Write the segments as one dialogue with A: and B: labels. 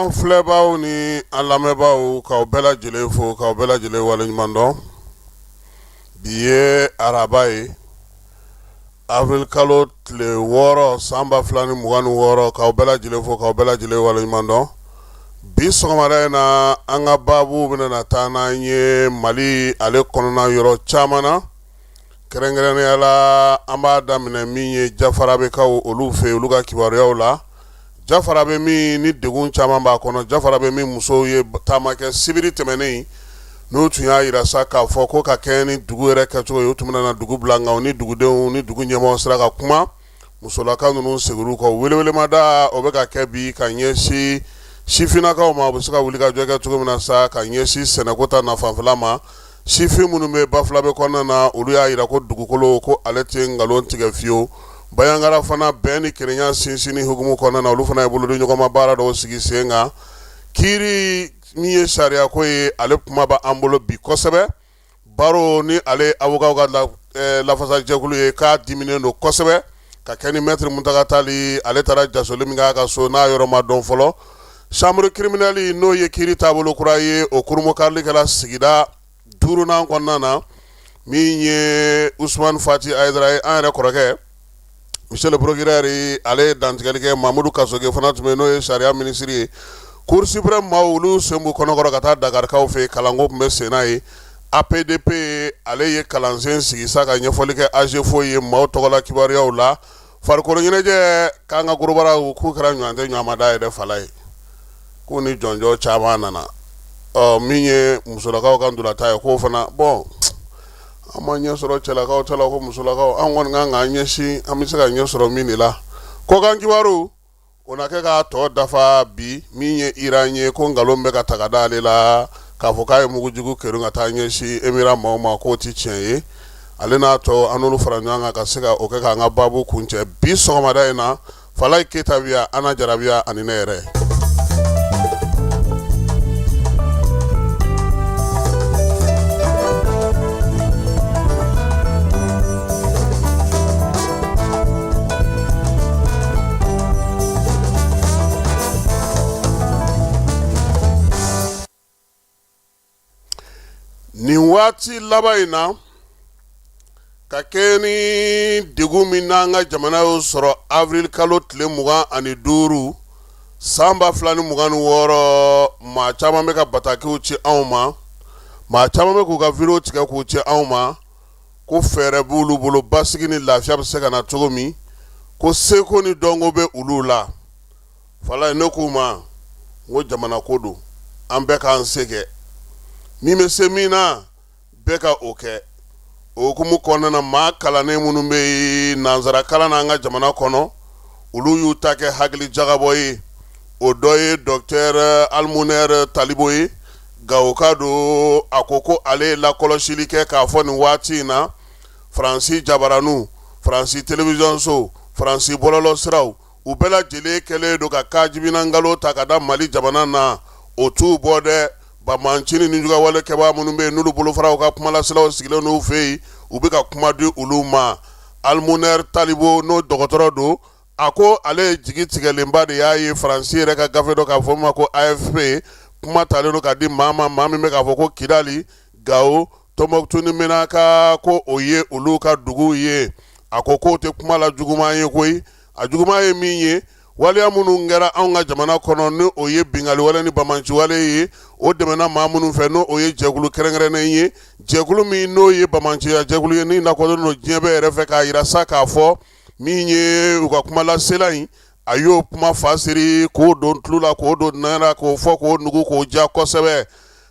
A: An filɛbaaw ni an lamɛnbaaw, k'aw bɛɛ lajɛlen fo, k'aw bɛɛ lajɛlen waleɲuman dɔn. Bi ye araba ye, avril kalo tile 6, san 2026. K'aw bɛɛ lajɛlen fo, k'aw bɛɛ lajɛlen waleɲuman dɔn. Bi sɔgɔmada in na, an ka baabu bɛna na taa n'an ye Mali ale kɔnɔna yɔrɔ caman na. Kɛrɛnkɛrɛnnenya la, an b'a daminɛ min ye Jafarabɛkaw olu fɛ, olu ka kibaruyaw la. Jafarabɛ min ni degun caman b'a kɔnɔ, Jafarabɛ min musow ye taama kɛ sibiri tɛmɛnen, n'u tun y'a jira sa k'a fɔ ko ka kɛɲɛ ni dugu yɛrɛ kɛcogo ye, u tun bɛna na dugu bila, nka u ni dugudenw ni dugu ɲɛmɔgɔ sera ka kuma. Musolaka ninnu seginna kɔ. Welewelemada o bɛ ka kɛ bi ka ɲɛsin sifinnakaw ma, u bɛ se ka wuli ka jɔ kɛ cogo min na sa ka ɲɛsin sɛnɛko ta nafanfɛla ma. Sifin minnu bɛ Bafulabɛ kɔnɔna na, olu y'a jira ko dugukolo ko ale tɛ nkalon tigɛ fiyewu. Banjagara fana, bɛn ni kelenya sinsinni hukumu kɔnɔna na, olu fana ye bolodiɲɔgɔnma baara dɔw sigi sen kan. Kiiri min ye sariya ko ye, ale kuma b'an bolo bi kosɛbɛ. Baro ni ale avocat ka lafasajɛkulu ye, k'a diminen don kosɛbɛ ka kɛ ni maître Muntaga Tali ale taara jasoli min k'a ka so, n'a yɔrɔ ma dɔn fɔlɔ. Chambre criminelle, n'o ye kiiri taabolo kura ye, o kurunbonkarili kɛra sigida duurunan kɔnɔna na. Min ye Usumani Fati Hayidara ye, an yɛrɛ kɔrɔkɛ, monsieur le procureur, ale ye dantigɛli kɛ. Mamudu Kasoge fana tun bɛ, n'o ye sariya minisiri ye. Cour suprême maaw, olu sen b'u kɔnɔkɔrɔ ka taa Dakarikaw fɛ, kalanko tun bɛ senna ye. APDP ale ye kalansen sigi sa ka ɲɛfɔli kɛ AGEFAU ye maaw tɔgɔla kibaruyaw la. Farikolo ɲɛnajɛ k'an ka gorobaraw k'u kɛra ɲɔgɔn tɛ ɲɔgɔnmada yɛrɛ fala ye, k'u ni jɔnjɔn caman nana. Ɔ min ye musolakaw ka ntolatan ye, k'o fana bɔn, an ma ɲɛ sɔrɔ cɛlakaw ta la, ko musolakaw an kɔni kan k'an ɲɛsin an bɛ se ka ɲɛ sɔrɔ min de la. Kɔkan kibaru o na kɛ k'a tɔ dafa bi. Min ye Iran ye, ko nkalon bɛ ka ta ka da ale la k'a fɔ k'a ye mugujugu kerun ka taa ɲɛsin Emirat maaw ma, k'o tɛ tiɲɛ ye. Ale n'a tɔ, an n'olu fara ɲɔgɔn kan ka se ka o kɛ k'an ka baabu kuncɛ bi sɔgɔmada in na. Falaye Keyita bi yan, Ana Jara bi yan ani ne yɛrɛ. Nin waati laban in na, ka kɛ ni degun min n'an ka jamana y'o sɔrɔ avril kalo tile 25, san 2026, maa caman bɛ ka batakiw ci anw ma, maa caman bɛ k'u ka video tigɛ k'u ci anw ma, ko fɛɛrɛ b'olu bolo basigi ni lafiya bɛ se ka na cogo min, ko seko ni dɔnko bɛ olu la. Falaye, ne k'u ma n ko jamana ko don, an bɛɛ k'an se kɛ, min bɛ se min na, bɛɛ ka o kɛ. O hukumu kɔnɔna na, maa kalannen minnu bɛ yen nansara kalan na an ka jamana kɔnɔ, olu y'u ta kɛ hakili jagabɔ ye. O dɔ ye docteur Almoner Talibo ye, Gawoka don. A ko ko ale ye lakɔlɔsili kɛ k'a fɔ nin waati in na, Faransi jabaraniw, Faransi télévision so, Faransi bɔlɔlɔsiraw, u bɛɛ lajɛlen kɛlen don ka kajibina nkalon ta ka da Mali jamana na. O t'u bɔ dɛ. Banbaanci ni nijuguyawale kɛbaa minnu bɛ yen, n'olu bolofaraw ka kumalaselaw sigilen n'u fɛ yen, u bɛ ka kuma di olu ma. Almoner Talibo, n'o dɔgɔtɔrɔ don, a ko ale ye jigi tigɛlenba de y'a ye Faransi yɛrɛ ka gafe dɔ k'a fɔ ma ko AFP, kuma talen don ka di maa ma, maa min bɛ k'a fɔ ko Kidali, Gawo, Tɔnbɔkutu ni Menaka, ko o ye olu ka duguw ye. A ko k'o tɛ kuma la juguman ye koyi. A juguman ye min ye, waleya minnu kɛra anw ka jamana kɔnɔ, ni o ye binkanni wale ni banbaanci wale ye, o dɛmɛna maa minnu fɛ, n'o o ye jɛkulu kɛrɛnkɛrɛnnen ye, jɛkulu min n'o ye banbaanciya jɛkulu ye, ni lakodɔnnen don diɲɛ bɛɛ yɛrɛ fɛ, k'a jira sa k'a fɔ min ye u ka kumalasela in, a y'o kuma fasiri k'o don tulu la, k'o don nɛn na, k'o fɔ k'o nugu k'o ja kosɛbɛ.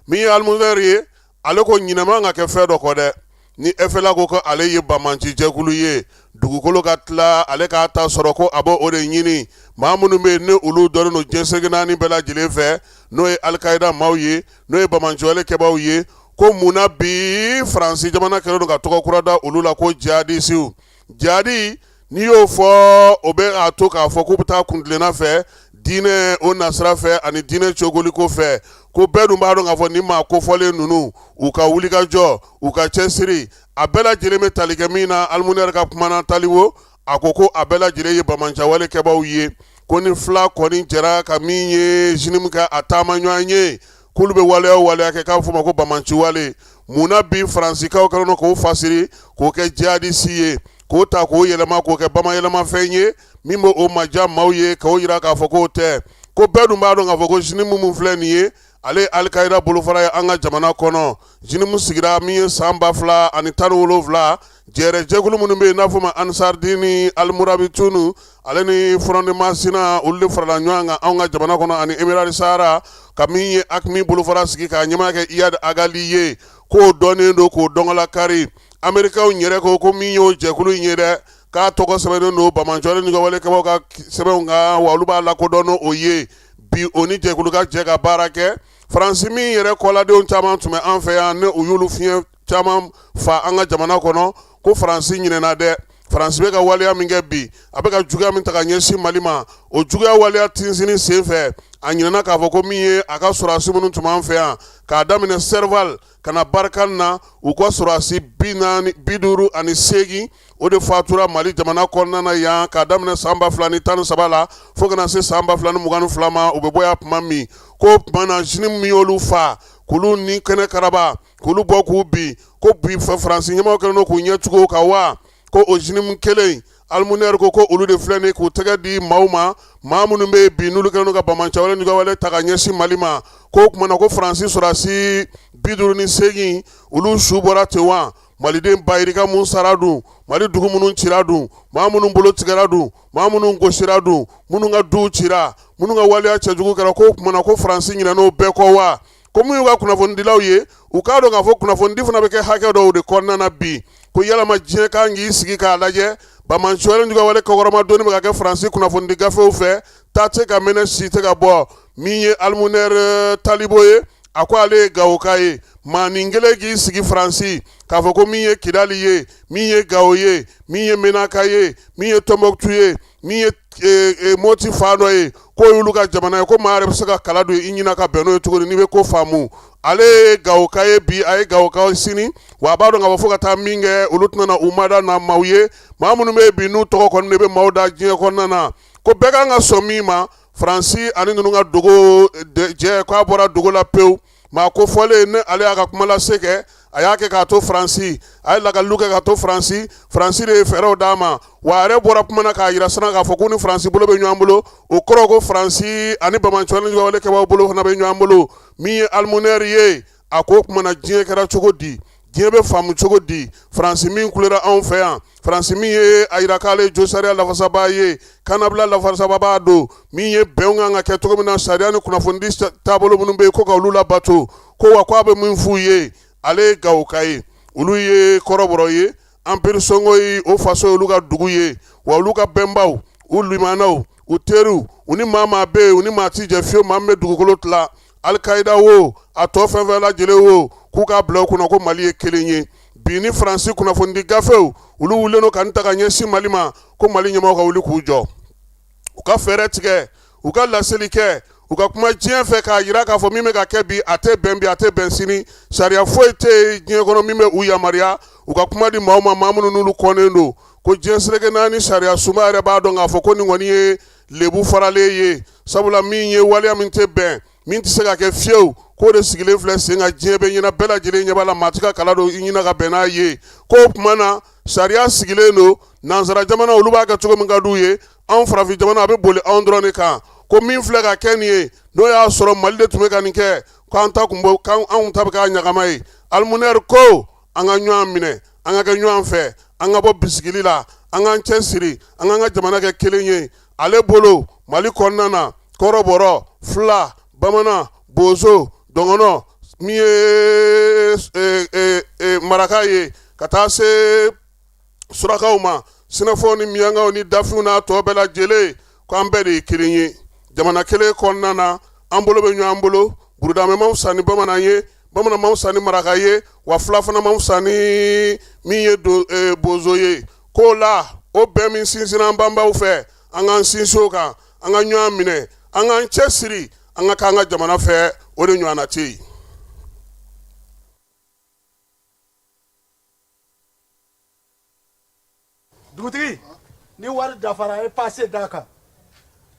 A: Min ye Almoner ye, ale ko ɲinɛ man ka kɛ fɛn dɔ kɔ dɛ. Ni FLA ko ko ale ye banbaanci jɛkulu ye, dugukolo ka tila ale k'a ta sɔrɔ, ko a b'o de ɲini. Maa minnu bɛ yen ni olu dɔnnen don diɲɛ seleke naani bɛɛ lajɛlen fɛ, n'o ye Alikayida maaw ye, n'o ye banbaanciwale kɛbaaw ye, ko mun na bi Faransi jamana kɛlen don ka tɔgɔ kura da olu la ko jihadisiw? Jihadi, n'i y'o fɔ, o bɛ a to k'a fɔ k'u bɛ taa kuntilenna fɛ diinɛ o nasira fɛ ani diinɛ cogoliko fɛ. Ko bɛɛ dun b'a dɔn k'a fɔ ni maa kofɔlen ninnu, u ka wulikajɔ, u ka cɛsiri, a bɛɛ lajɛlen bɛ tali kɛ min na. Almoner ka kumana Talibo, a ko ko a bɛɛ lajɛlen ye banbaanciwale kɛbaaw ye. Ko ni fila kɔni jɛra ka min ye JNIM ka a taama ɲɔgɔn ye, k'olu bɛ waleya o waleya kɛ k'a bɛ f'o ma ko banbaanci wale. Mun na bi Faransikaw kɛlen don k'o fasiri k'o kɛ jihadisi ye, k'o ta k'o yɛlɛma k'o kɛ bamayɛlɛmafɛn ye min bɛ o maja maaw ye, k'o jira k'a fɔ k'o tɛ? Ko bɛɛ dun b'a dɔn k'a fɔ ko JNIM min filɛ nin ye, ale ye Alikayida bolofara ye an ka jamana kɔnɔ. JNIM sigira min ye san 2017, jɛrɛ jɛkulu minnu bɛ yen n'a fɔ ma Ansardini, Alimurabitunu, ale ni Front de Masina, olu de farala ɲɔgɔn kan anw ka jamana kɔnɔ ani Émirats du Sahara ka min ye AQMI bolofara sigi k'a ɲɛmaa kɛ Iyad Ag Ghali ye, k'o dɔnnen don k'o dɔngɔlakari. Amerikaw yɛrɛ ko min y'o jɛkulu in ye dɛ, k'a tɔgɔ sɛbɛnnen don banbaanci ni walekɛbaaw ka sɛbɛnw kan, wa olu b'a lakodɔn n'o ye. Bi o ni jɛkulu ka jɛ ka baara kɛ. Faransi min yɛrɛ kɔladenw caman tun bɛ an fɛ yan, ni u y'olu fiɲɛ caman fa an ka jamana kɔnɔ, ko Faransi ɲinɛna dɛ. Faransi bɛ ka waleya min kɛ bi, a bɛ ka juguya min ta ka ɲɛsin Mali ma, o juguya waleya tinsinni sen fɛ, a ɲinɛna k'a fɔ ko min ye a ka sɔrɔdasi minnu tun b'an fɛ yan k'a daminɛ Serval ka na Barkhane na, u ka sɔrɔdasi 458, o de fatura Mali jamana kɔnɔna na yan k'a daminɛ san 2013 la fo ka na se san 2022 ma. U bɛ bɔ yan tuma min, ko tuma na JNIM min y'olu fa k'olu ni kɛnɛ karaba, k'olu bɔ k'u bin, ko bi Faransi ɲɛmaaw kɛlen don k'u ɲɛ tugu o kan wa? Ko o JNIM kelen, Almunɛri ko olu de filɛ nin k'u tɛgɛ di maaw ma, maa minnu bɛ yen bi n'olu kɛlen don ka banbaanci wale ni wale ta ka ɲɛsin Mali ma. Ko o tuma na ko Faransi sɔrɔdasi 58, olu su bɔra ten wa? Maliden bayirika mun sara dun, Mali dugu minnu cira dun, maa minnu bolo tigɛra dun, maa minnu gosira dun, minnu ka duw cira, minnu ka waleya cɛjugu kɛra, ko o tuma na ko Faransi ɲinɛn'o bɛɛ kɔ wa? Ko min y'u ka kunnafonidilaw ye, u k'a dɔn k'a fɔ kunnafonidi fana bɛ kɛ hakɛ dɔw de kɔnɔna na bi. Ko yalama diɲɛ kan k'i sigi k'a lajɛ, banbaanci wale juguya wale kɔkɔrɔmadonni bɛ ka kɛ Faransi kunnafonidi gafew fɛ, ta tɛ ka mɛnɛ, si tɛ ka bɔ. Min ye Almunɛri Talibo ye, a ko ale ye Gawoka ye. Maanin kelen k'i sigi Faransi k'a fɔ ko min ye Kidali ye, min ye Gawo ye, min ye Menaka ye, min ye Tɔnbɔkutu ye, min ye Moti fan dɔ ye, k'o y'olu ka jamana ye, ko maa yɛrɛ bɛ se ka kala don i ɲin ka bɛn n'o ye cogo di n'i bɛ ko faamu? Ale ye Gawoka ye bi, a ye Gawoka ye sini, wa a b'a dɔn k'a fɔ fo ka taa min kɛ, olu tɛna na u mada na maaw ye, maa minnu bɛ yen bi n'u tɔgɔ kɔni de bɛ maaw da diɲɛ kɔnɔna na. Ko bɛɛ kan ka sɔn min ma, Faransi ani ninnu ka dogo jɛ, k'a bɔra dogo la pewu. Maa ko fɔlen ni ale y'a ka kuma lase kɛ, a y'a kɛ k'a to Faransi, a ye lakalilu kɛ k'a to Faransi. Faransi de ye fɛɛrɛw d'a ma, wa a yɛrɛ bɔra kuma na k'a yira sana k'a fɔ ko ni Faransi bolo bɛ ɲɔgɔn bolo. O kɔrɔ ko Faransi ani banbaanci wale kɛbaaw bolo fana bɛ ɲɔgɔn bolo. Min ye Almunɛri ye, a ko o tuma na diɲɛ kɛra cogo di? Diɲɛ bɛ faamu cogo di? Faransi min kulera anw fɛ yan, Faransi min ye a yira k'ale jo sariya lafasabaa ye, kannabila lafasabaa don, min ye bɛnw kan ka kɛ cogo min na, sariya ni kunnafonidi taabolo minnu bɛ yen, ko ka olu labato, ko wa ko a bɛ min f'u ye, ale ye Gawoka ye, olu ye kɔrɔbɔrɔ ye, Empire Songhai o faso ye olu ka dugu ye, wa olu ka bɛnbaw, u limanaw, u teriw, u ni maa maa bɛ yen, u ni maa ti jɛ fiyewu, maa min bɛ dugukolo tila, Alikayida wo, a tɔ fɛn fɛn lajɛlen wo, k'u k'a bila u kunna ko Mali ye kelen ye. Bi ni Faransi kunnafonidi gafew, olu wulilen don ka n ta ka ɲɛsin Mali ma, ko Mali ɲɛmaaw ka wuli k'u jɔ, u ka fɛɛrɛ tigɛ, u ka laseli kɛ, u ka kuma diɲɛ fɛ k'a yira k'a fɔ min bɛ ka kɛ bi, a tɛ bɛn bi, a tɛ bɛn sini. Sariya foyi tɛ yen diɲɛ kɔnɔ min bɛ u yamaruya u ka kuma di maaw ma, maa minnu n'olu kɔnnen don. Ko diɲɛ seleke naani sariya sunba yɛrɛ b'a dɔn k'a fɔ ko nin kɔni ye lebu faralen ye, sabula min ye waleya min tɛ bɛn, min tɛ se ka kɛ fiyewu, k'o de sigilen filɛ sen kan diɲɛ bɛɛ ɲɛna, bɛɛ lajɛlen ɲɛ b'a la, maa tɛ ka kala don i ɲin ka bɛn n'a ye. K'o tuma na sariya sigilen don, nansara jamana olu b'a kɛ cogo min ka d'u ye, anw farafin jamana a bɛ boli anw dɔrɔn de kan. Ko min filɛ ka kɛ nin ye, n'o y'a sɔrɔ Mali de tun bɛ ka nin kɛ, k'an ta kun bɔ, k'anw ta bɛ k'a ɲagama ye. Almunɛri ko an ka ɲɔgɔn minɛ, an ka kɛ ɲɔgɔn fɛ, an ka bɔ bisigili la, an k'an cɛ siri, an k'an ka jamana kɛ kelen ye. Ale bolo Mali kɔnɔna na, kɔrɔbɔrɔ, fila, bamanan, bozo, dɔgɔnɔ, min ye maraka ye, ka taa se surakaw ma, sinafɔw ni miyankaw ni dafinw n'a tɔ bɛɛ lajɛlen, ko an bɛɛ de ye kelen ye jamana kelen kɔnɔna na, an bolo bɛ ɲɔgɔn bolo. Burudamɛ man fisa ni bamanan ye, bamanan man fisa ni maraka ye, wa fila fana man fisa ni min ye bozo ye. K'o la o bɛn min sinsinna an banbaw fɛ, an k'an sinsin o kan, an ka ɲɔgɔn minɛ, an k'an cɛ siri, an ka k'an ka jamana fɛ, o de ɲɔgɔnna tɛ yen.
B: Dugutigi, ni wari dafara, a ye pase d'a kan.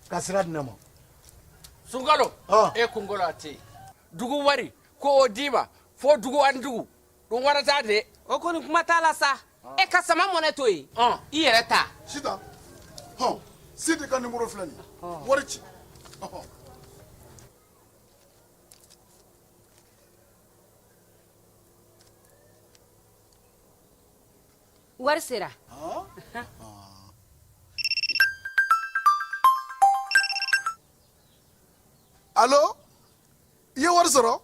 B: Ka sira di ne ma.
C: Sunkalo, e kunkolo a tɛ yen. Dugu wari ko o d'i ma fo dugu ani dugu dun wara t'a de.
D: O kɔni kuma t'a la sa, e ka sama mɔnɛ to yen, i yɛrɛ ta.
B: Sitan, hɔn, Sidi ka nimoro filɛ nin ye, wari ci.
D: Wari sera.
B: Alo, i ye wari sɔrɔ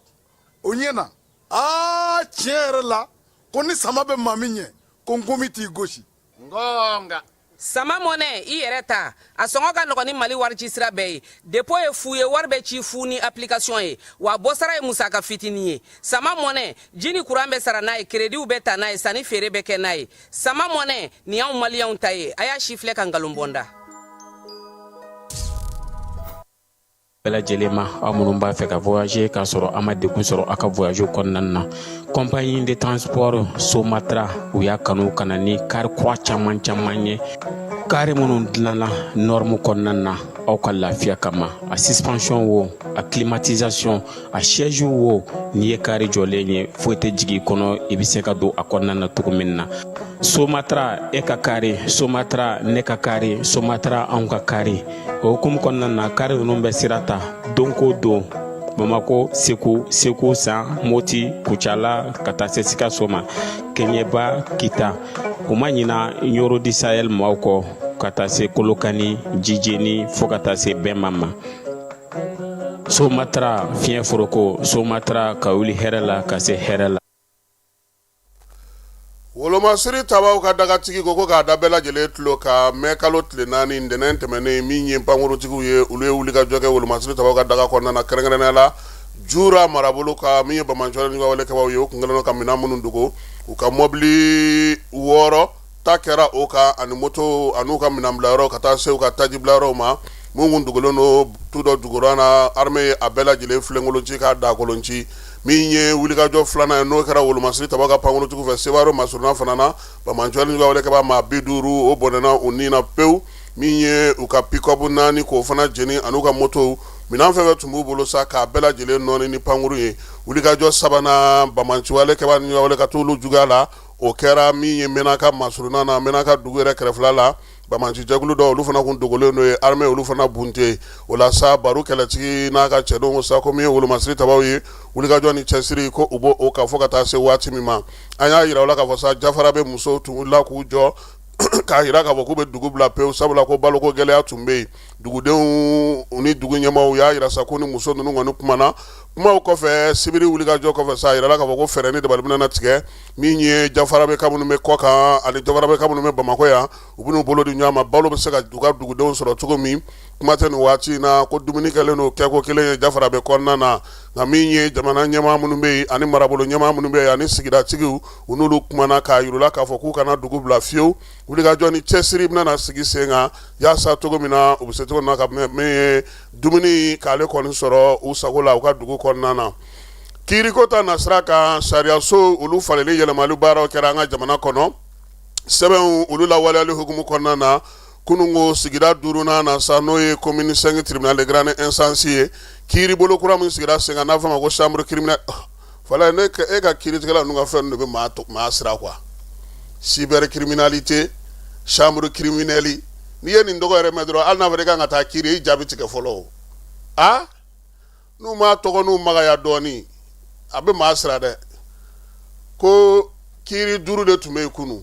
B: o ɲɛ na. Aa, tiɲɛ yɛrɛ la, ko ni sama bɛ maa min ɲɛ, ko nkomi t'i gosi.
C: Ngonga.
D: Sama mɔnɛ, i yɛrɛ ta, a sɔngɔ ka nɔgɔn ni Mali wari ci sira bɛɛ ye. Dépôt ye fu ye, wari bɛ ci fu ni application ye, wa bɔsara ye musaka fitinin ye. Sama mɔnɛ, ji ni kuran bɛ sara n'a ye, kerediw bɛ ta n'a ye, sanni feere bɛ kɛ n'a ye. Sama mɔnɛ nin y'anw maliyɛnw ta ye. A y'a si filɛ ka nkalon bɔ n da.
E: Bɛɛ lajɛlen ma, aw minnu b'a fɛ ka voyager k'a sɔrɔ a ma degun sɔrɔ aw ka voyage kɔnɔna na, compagnie de transport Somatra, u y'a kanu ka na ni kari kura caman caman ye, kari minnu dilanna norme kɔnɔna na aw ka lafiya kama. A suspension wo, a climatisation, a siège wo, n'i ye kari jɔlen ye, foyi tɛ jigin i kɔnɔ, i bɛ se ka don a kɔnɔna na cogo min na. Somatra, e ka kari, Somatra, ne ka kari, Somatra, anw ka kari. O hukumu kɔnɔna na, kari ninnu bɛ sira ta don ko don Bamako, Segu, Segu San, Moti, Kucala, ka taa se Sikaso ma, Kɛɲɛba, Kita. U ma ɲina Ɲoro du Sahel maaw kɔ, ka taa se Kolokani, Jijeni, fo ka taa se Bɛnma ma. Somatra, fiɲɛ foroko, Somatra, ka wuli hɛrɛ la ka se hɛrɛ la.
A: Wolomasiri tabaw ka dagatigi ko k'a da bɛɛ lajɛlen tulo kan, mɛ kalo tile 4, ntɛnɛn tɛmɛnen, min ye pankuruntigiw ye, olu ye wulikajɔ kɛ wolomasiri tabaw ka daga kɔnɔna na, kɛrɛnkɛrɛnnenya la Jura marabolo ka min ye banbaanci wale kɛbaaw ye. U kun kɛlen don ka minɛn minnu dogo, u ka mɔbili 6 ta kɛra o kan, ani moto, an'u ka minɛn bilayɔrɔ, ka taa se u ka taji bilayɔrɔw ma, min kun dogolen don tu dɔ jukɔrɔ na. Armée ye a bɛɛ lajɛlen filenkolon ci k'a dakolon ci. Min ye wulikajɔ filanan ye, n'o kɛra wolomasiri tabaw ka pankuruntigiw fɛ Sevare masurunna fana na, banbaanci wale kɛbaa maa 50, o bɔnɛna u ni na pewu. Min ye u ka pick-up 4, k'o fana jeni, an'u ka motow, minɛn fɛn fɛn tun b'u bolo sa, k'a bɛɛ lajɛlen nɔɔni ni pankurun ye. Wulikajɔ sabanan, banbaanci wale kɛbaa ni wale ka t'olu juguya la, o kɛra min ye Menaka masurunna na, Menaka dugu yɛrɛ kɛrɛfɛla la. Banbaanci jɛkulu dɔw, olu fana kun dogolen don ye, armée olu fana bunte o la sa. Baru kɛlɛtigi n'a ka cɛdenw ko sa, ko min ye wolomasiri tabaw ye, wulikajɔ ni cɛsiri, ko u b'o kan fo ka taa se waati min ma. An y'a jira u la k'a fɔ sa, Jafarabe musow tun wulila k'u jɔ k'a jira k'a fɔ k'u bɛ dugu bila pewu, sabula ko baloko gɛlɛya tun bɛ yen. Dugudenw ni dugu ɲɛmaaw y'a jira sa ko ni muso ninnu kɔni kumana, kumaw kɔfɛ, sibiri wulikajɔ kɔfɛ sa, a jirala k'a fɔ ko fɛɛrɛ ni dabali bɛna tigɛ. Min ye Jafarabeka minnu bɛ kɔ kan ani Jafarabeka minnu bɛ Bamakɔ yan, u bɛn'u bolo di ɲɔgɔn ma, balo bɛ se ka u ka dugudenw sɔrɔ cogo min. Kuma tɛ nin waati in na ko dumuni kɛlen don kɛko kelen ye Jafarabe kɔnɔna na. Nka min ye jamana ɲɛmaa minnu bɛ yen, ani marabolo ɲɛmaa minnu bɛ yen, ani sigidatigiw, u n'olu kumana k'a yir'u la k'a fɔ k'u kana dugu bila fiyewu. Wulikajɔ ni cɛsiri bɛna sigi sen kan yaasa cogo min na u bɛ se cogo min na ka min ye dumuni k'ale kɔni sɔrɔ u sago la u ka dugu kɔnɔna na. Kiiriko ta nasira kan, sariyaso olu falenni yɛlɛmali baaraw kɛra an ka jamana kɔnɔ, sɛbɛnw olu lawaleyali hukumu kɔnɔna na. Kununko sigida duurunan na sa, n'o ye commune 5 tribunal de grande instance ye, kiiribolo kura min sigira sen kan, n'a fɔ a ma ko chambre criminelle. Fala, ne e ka kiiritigɛla ninnu ka fɛn de bɛ maa siran quoi. Cybercriminalité, chambre criminelle, n'i ye nin tɔgɔ yɛrɛ mɛn dɔrɔn, hali n'a fɔra i kan ka taa kiiri, i jaabi tigɛ fɔlɔ o. A n'u m'a tɔgɔ n'u magaya dɔɔnin, a bɛ maa siran dɛ. Ko kiiri 5 de tun bɛ yen kunun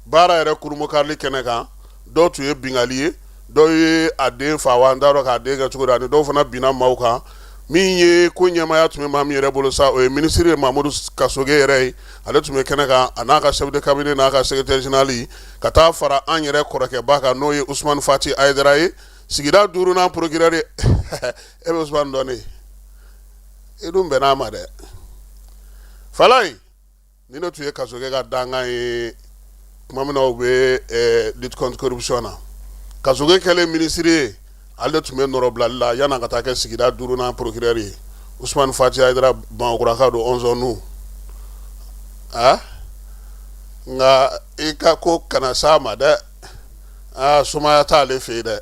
A: baara yɛrɛ kurunbonkarili kɛnɛ kan. Dɔw tun ye binkanni ye, dɔw ye a den fa wa n t'a dɔn k'a den kɛ cogo di, ani dɔw fana binna maaw kan. Min ye ko ɲɛmaaya tun bɛ maa min yɛrɛ bolo sa, o ye minisiri ye, Mamudu Kasoge yɛrɛ ye. Ale tun bɛ kɛnɛ kan, a n'a ka chef de cabinet n'a ka secrétaire général, ka taa fara an yɛrɛ kɔrɔkɛba kan, n'o ye Usumani Fati Ayidara ye, sigida duurunan procureur ye. E bɛ Usumani dɔn ne, i dun bɛn'a ma dɛ. Falayi, ni ne tun ye Kasoge ka dankan ye tuma min na u bɛ lutte contre corruption na, Kasoge kɛlen minisiri ye, ale de tun bɛ nɔrɔbilali la yan'a ka taa kɛ sigida duurunan procureur ye. Usumani Fati Ayidara, Bamakɔkuraka don, onze nu a nka i ka ko kana s'a ma dɛ. Aa, sumaya t'ale fɛ yen dɛ.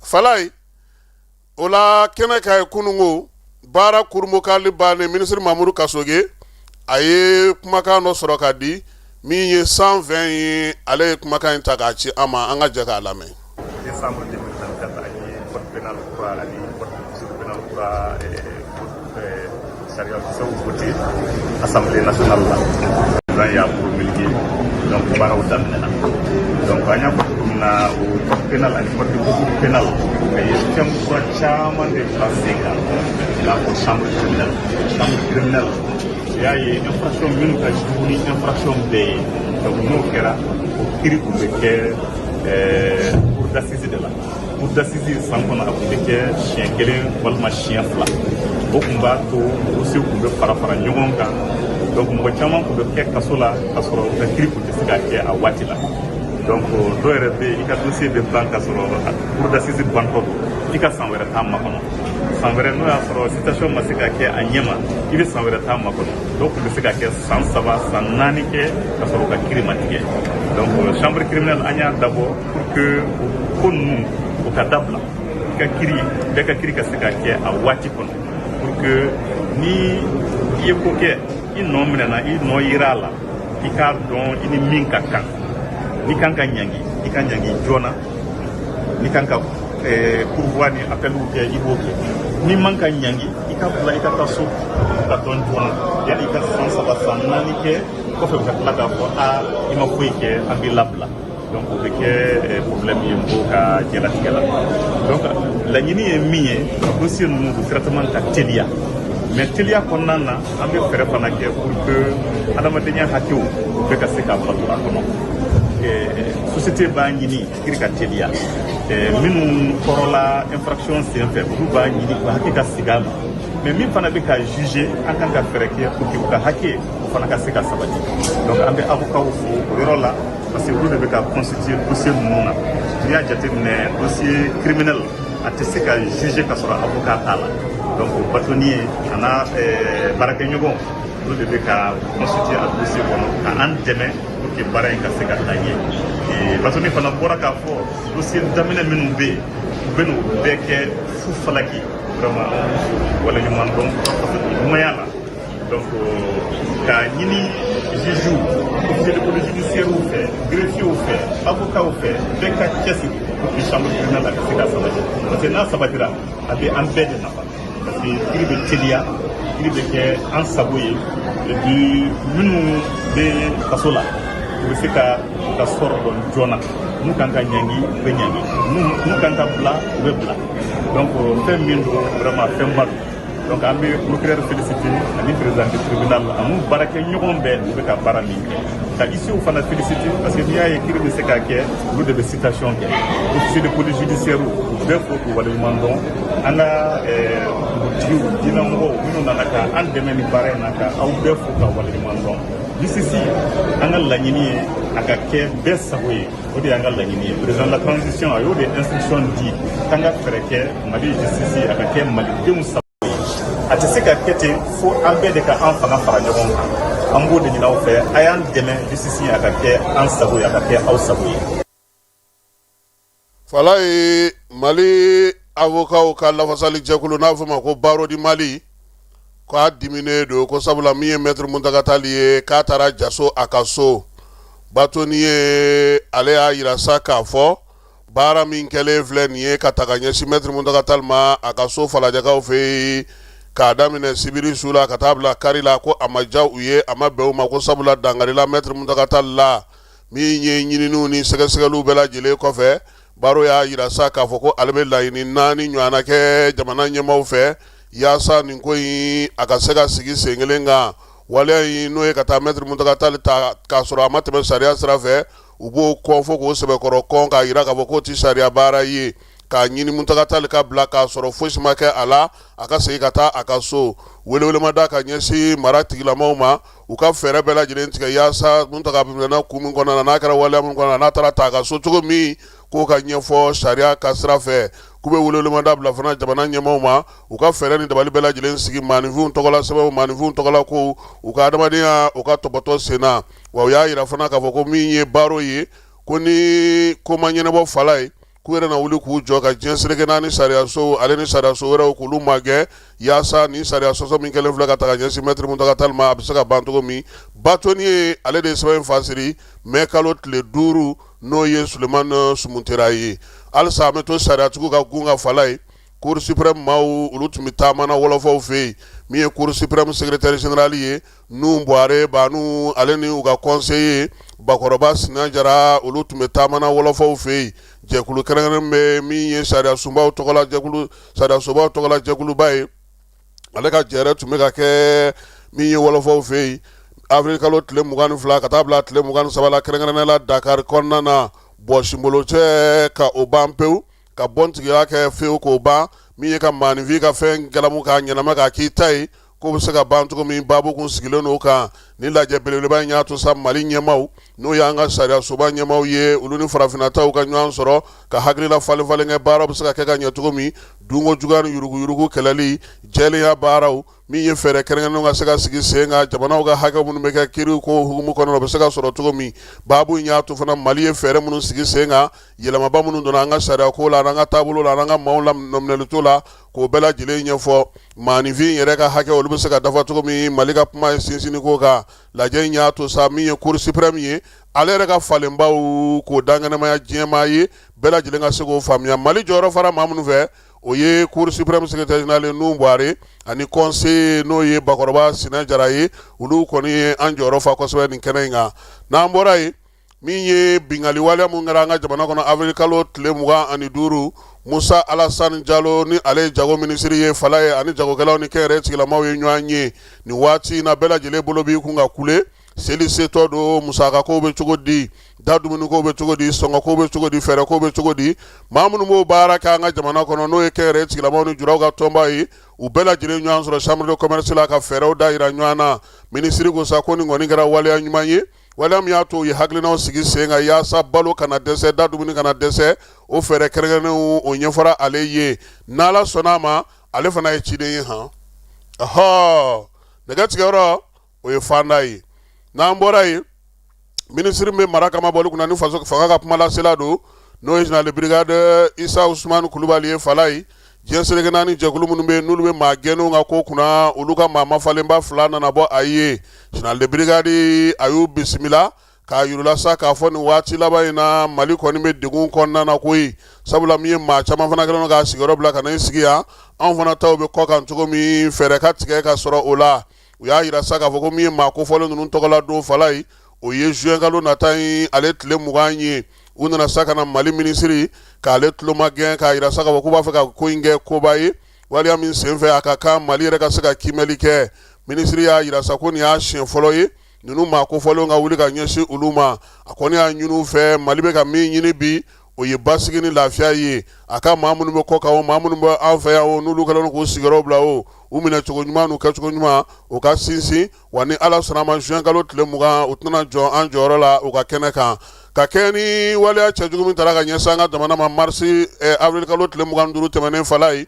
A: Falaye, o la kɛnɛ kan ye kununko baara kurunbonkari bannen, minisiri Mamudu Kasoge a ye kumakan dɔ sɔrɔ ka di min ye 120 ye. Ale ye kumakan in ta k'a ci an ma, an ka jɛ k'a lamɛn.
F: Décembre 2024, an ye code pénal kura ani code de procédure pénale kura sariya kisɛw voté Assemblée nationale la. Président y'a promulgué, donc baaraw daminɛna. Donc an y'a fɔ cogo min na, o code pénal ani code de procédure pénale, a ye fɛn kura caman de bila sen kan, i n'a fɔ chambre criminelle. Chambre criminelle, u y'a ye infraction minnu ka jugu ni infraction bɛɛ ye, donc n'o kɛra, o kiiri tun bɛ kɛ cour d'assises de la. Cour d'assises, san kɔnɔ a tun bɛ kɛ siɲɛ kelen walima siɲɛ fila. O tun b'a to dossier tun bɛ fara fara ɲɔgɔn kan, donc mɔgɔ caman tun bɛ kɛ kaso la ka sɔrɔ u ka kiiri tun tɛ se ka kɛ a waati la. Donc dɔw yɛrɛ bɛ yen, i ka dossier bɛ ban ka sɔrɔ cour d'assises bantɔ don, i ka san wɛrɛ t'a makɔnɔ. San wɛrɛ, n'o y'a sɔrɔ citation ma se ka kɛ a ɲɛ ma, i bɛ san wɛrɛ t'a makɔnɔ. Dɔw tun bɛ se ka kɛ san 3, san 4 kɛ ka sɔrɔ u ka kiiri ma tigɛ. Donc chambre criminelle, an y'a dabɔ pour que o ko ninnu o ka dabila, i ka kiiri, bɛɛ ka kiiri ka se ka kɛ a waati kɔnɔ, pour que ni i ye ko kɛ, i nɔ minɛna, i nɔ yira a la, i k'a dɔn i ni min ka kan. N'i kan ka ɲangi, i ka ɲangi joona. N'i kan ka pourvoi ni appeliw kɛ, i b'o kɛ. N'i man ka ɲangi, i ka bila, i ka taa so ka dɔn joona, yanni i ka san 3, san 4 kɛ kɔfɛ, u ka tila k'a fɔ a i ma foyi kɛ, an b'i labila. Donc o bɛ kɛ problème ye mɔgɔw ka diɲɛlatigɛ la. Donc laɲini ye min ye, dossier ninnu u traitement ka teliya, mais teliya kɔnɔna na, an bɛ fɛɛrɛ fana kɛ pour que adamadenya hakɛw u bɛɛ ka se ka bato a kɔnɔ. Société b'a ɲini kiiri ka teliya, minnu tɔɔrɔla infraction senfɛ, olu b'a ɲini u hakɛ ka segin a ma, mais min fana bɛ ka juger, an kan ka fɛɛrɛ kɛ pour que u ka hakɛ o fana ka se ka sabati. Donc an bɛ avocat fo o yɔrɔ la, parce que olu de bɛ ka constituer dossier ninnu na. N'i y'a jateminɛ, dossier criminel a tɛ se ka juger ka sɔrɔ avocat t'a la. Donc o bâtonnier a n'a baarakɛɲɔgɔnw, olu de bɛ ka constituer a dossier kɔnɔ ka an dɛmɛ pour que baara in ka se ka taa ɲɛ. Bâtonnier fana bɔra k'a fɔ dossier daminɛ minnu bɛ yen, u bɛ n'o bɛɛ kɛ fu falaki. Vraiment, an b'u fo waleɲuman dɔn ɲumanya la. Donc k'a ɲini juge, officier de police judiciaire fɛ, greffier fɛ, avocat fɛ, bɛɛ ka cɛsiri pour que chambre criminelle a ka se ka sabati, parce que n'a sabatira, a bɛ an bɛɛ de nafa, parce que kiiri bɛ teliya, kiiri bɛ kɛ an sago ye. Et puis minnu bɛ kaso la, u bɛ se ka u ka sɔrɔ dɔn joona. N'u kan ka ɲangi, u bɛ ɲangi. N'u kan ka bila, u bɛ bila. Donc fɛn min don, vraiment fɛnba don. Donc an bɛ procureur féliciter ani président du tribunal ani baarakɛ ɲɔgɔn bɛɛ, u bɛ ka baara min kɛ, ka huissier fana féliciter, parce que n'i y'a ye kiiri bɛ se ka kɛ, olu de bɛ citation kɛ. Officier de police judiciaire, u bɛɛ fo k'u waleɲuman dɔn. An ka dugutigiw, diinɛmɔgɔw minnu nana ka an dɛmɛ nin baara in na, ka aw bɛɛ fo ka waleɲuman dɔn. Justice, an ka laɲini ye a ka kɛ bɛɛ sago ye, o de y'an ka laɲini ye. Président de la transition a y'o de instruction di k'an ka fɛɛrɛ kɛ Mali justice a ka kɛ malidenw sago ye. A tɛ se ka kɛ ten fo an bɛɛ de ka an fanga fara ɲɔgɔn kan. An b'o de ɲini aw fɛ, a y'an dɛmɛ, justice a ka kɛ an sago ye, a ka kɛ aw sago ye.
A: Falaye, Mali avocat ka lafasali jɛkulu n'a fɔ ma ko Barreau du Mali, k'a diminen don ko sabula min ye maître Muntaga Tall ye, k'a taara jaso a ka so. Bâtonnier ale y'a yira sa k'a fɔ baara min kɛlen filɛ nin ye ka ta ka ɲɛsin maître Muntaga Tall ma a ka so Falajɛkaw fɛ yen, k'a daminɛ sibiri su la ka taa bila kari la, ko a ma diya u ye, a ma bɛn u ma, ko sabula dankarila maître Muntaga Tall la. Min ye ɲininiw ni sɛgɛsɛgɛliw bɛɛ lajɛlen kɔfɛ, Barreau y'a yira sa k'a fɔ ko ale bɛ laɲini naani ɲɔgɔnna kɛ jamana ɲɛmaaw fɛ yaasa nin ko in a ka se ka sigi sen kelen kan. Waleya in, n'o ye ka taa maître Muntaga Tall ta k'a sɔrɔ a ma tɛmɛ sariya sira fɛ, u b'o kɔn fo k'o sɛbɛkɔrɔ kɔn, k'a yira k'a fɔ k'o tɛ sariya baara ye, k'a ɲini Muntaga Tall ka bila k'a sɔrɔ fosi ma kɛ a la, a ka segin ka taa a ka so. Welewelema da ka ɲɛsin mara tigilamaw ma, u ka fɛɛrɛ bɛɛ lajɛlen tigɛ yaasa Muntaga minɛna kun min kɔnɔna na, n'a kɛra waleya min kɔnɔna na, n'a taara ta a ka so cogo min, k'o ka ɲɛfɔ sariya ka sira fɛ. K'u bɛ welewelema bila fana jamana ɲɛmaaw ma, u ka fɛɛrɛ ni dabali bɛɛ lajɛlen sigi maaninfinw tɔgɔla sɛbɛnw, maaninfinw tɔgɔla kow, u ka adamadenya u ka tɔpɔtɔ sen na. Wa u y'a yira fana k'a fɔ ko min ye Barreau ye, ko ni ko ma ɲɛnabɔ Falaye, K'u yɛrɛ na wuli k'u jɔ ka diɲɛ seleke naani sariyasow ale ni sariyaso wɛrɛw k'olu magɛn yaasa ni sariya sɔsɔ min kɛlen filɛ ka ta ka ɲɛsin mɛtiri Muntaga Tali ma, a bɛ se ka ban cogo min. Bâtonnier ale de ye sɛbɛn in fasiri mɛ kalo tile 5, n'o ye Sulemani Sumutera ye. Halisa an bɛ to sariyatigiw ka gun kan Falaye. Cour suprême maaw, olu tun bɛ taama na wɔlɔfɔw fɛ yen. Min ye Cour suprême secrétaire général ye, Nuhu Buware Banu, ale ni u ka conseiller Bakɔrɔba Sina Jara, olu tun bɛ taama na wɔlɔfɔw fɛ yen. Jɛkulu kɛrɛnkɛrɛn bɛ min ye sariyasunbaw tɔgɔla jɛkulu, sariyasobaw tɔgɔla jɛkuluba ye, ale ka jɛrɛ tun bɛ ka kɛ min ye wɔlɔfɔw fɛ yen avril kalo tile 22 ka taa bila tile 23 la, kɛrɛnkɛrɛnnenya la Dakar kɔnɔna na. Bɔsinbolocɛ ka o ban pewu, ka bɔntigiya kɛ fewu k'o ban, min ye ka maaninfin ka fɛn galamu k'a ɲɛnama k'a k'i ta ye, k'o bɛ se ka ban cogo min, baabu kun sigilen don o kan. Ni lajɛ belebeleba in y'a to sa Mali ɲɛmaaw, n'o y'an ka sariyasoba ɲɛmaaw ye, olu ni farafinnataw ka ɲɔgɔn sɔrɔ ka hakilila falen falen kɛ, baaraw bɛ se ka kɛ ka ɲɛ cogo min, dunko juguya ni yuruguyurugu kɛlɛli, jɛlenya baaraw, min ye fɛɛrɛ kɛrɛnkɛrɛnnenw ka se ka sigi sen kan, jamanaw ka hakɛ minnu bɛ kɛ kiiri ko hukumu kɔnɔ, o bɛ se ka sɔrɔ cogo min. Baabu in y'a to fana Mali ye fɛɛrɛ minnu sigi sen kan, yɛlɛmaba minnu donna an ka sariya ko la, an ka taabolo la, an ka maaw la nɔminɛli la, k'o bɛɛ lajɛlen ɲɛfɔ. Maaninfin yɛrɛ ka hakɛ, olu bɛ se ka dafa cogo min, Mali ka kuma ye sinsinni ko kan. Lajɛ in y'a to sa min ye Cour suprême ye, ale yɛrɛ ka falenbaw k'o dankɛnɛmaya diɲɛmaa ye, bɛɛ lajɛlen ka se k'o faamuya. Mali jɔyɔrɔ fara maa minnu fɛ, o ye Cour suprême secrétaire général Nuhu Buware ani conseiller, n'o ye Bakɔrɔba Sina Jara ye. Olu kɔni ye an jɔyɔrɔ fa kosɛbɛ nin kɛnɛ in kan. N'an bɔra yen, min ye binkanni waleya mun kɛra an ka jamana kɔnɔ avril kalo tile 25, Musa Alasani Jalo, ni ale ye jago minisiri ye Falaye, ani jagokɛlaw ni kɛnyɛrɛye tigilamaw ye ɲɔgɔn ye nin waati in na. Bɛɛ lajɛlen bolo b'i kun ka kule. Seli setɔ don, musakako bɛ cogo di, da dumuniko bɛ cogo di, sɔngɔko bɛ cogo di, fɛɛrɛko bɛ cogo di? Maa minnu b'o baara kɛ an ka jamana kɔnɔ, n'o ye kɛnyɛrɛye tigilamaw ni juraw ka tɔnba ye, u bɛɛ lajɛlen ɲɔgɔn sɔrɔ chambre de commerce la ka fɛɛrɛw da yira ɲɔgɔn na. Minisiri ko sa ko nin kɔni kɛra waleya ɲuman ye, waleya min y'a to u ye hakilinaw sigi sen kan yaasa balo kana dɛsɛ, da dumuni kana dɛsɛ. O fɛɛrɛ kɛrɛnkɛrɛnnenw, o ɲɛfɔra ale ye. N'Ala sɔnna a ma, ale fana ye ciden ye. Han ɔhɔ, nɛgɛ tigɛyɔrɔ, o ye fanda ye. N'an bɔra yen, minisiri bɛ mara kama bɔli kunna ni faso fanga ka kumalasela don, n'o ye général de brigade Isa Usumani Kulubali ye Falaye. Diɲɛ seleke naani jɛkulu minnu bɛ yen, n'olu bɛ maa gɛnnenw ka ko kunna, olu ka maa mafalenba fila nana bɔ a ye. Général de brigade a y'u bisimila k'a yir'u la sa k'a fɔ nin waati laban in na, Mali kɔni bɛ degun kɔnɔna na koyi, sabula min ye maa caman fana kɛlen don k'a sigiyɔrɔ bila ka na i sigi yan, anw fana taw bɛ kɔ kan cogo min, fɛɛrɛ ka tigɛ ka sɔrɔ o la. U y'a yira sa k'a fɔ ko min ye maa kofɔlen ninnu tɔgɔla don Falaye, o ye juin kalo nata in ale tile 20 ye. U nana sa ka na Mali minisiri k'ale tulomagɛn k'a yira sa k'a fɔ k'u b'a fɛ ka ko in kɛ koba ye, waleya min senfɛ a ka kan Mali yɛrɛ ka se ka kiimɛli kɛ. Minisiri y'a yira sa ko nin y'a siɲɛ fɔlɔ ye ninnu maa kofɔlenw ka wuli ka ɲɛsin olu ma. A kɔni y'a ɲini u fɛ, Mali bɛ ka min ɲini bi, o ye basigi ni lafiya ye. A ka maa minnu bɛ kɔ kan o, maa minnu bɛ an fɛ yan o, n'olu kɛlen don k'u sigiyɔrɔ bila o, u minɛ cogo ɲuman n'u kɛcogo ɲuman, o ka sinsin wa. Ni Ala sɔnna a ma, juin kalo tile 20, u tɛna jɔ an jɔyɔrɔ la u ka kɛnɛ kan ka kɛɲɛ ni waleya cɛjugu min taara ka ɲɛsin an ka jamana ma marisi avril kalo tile 25 tɛmɛnen Falaye.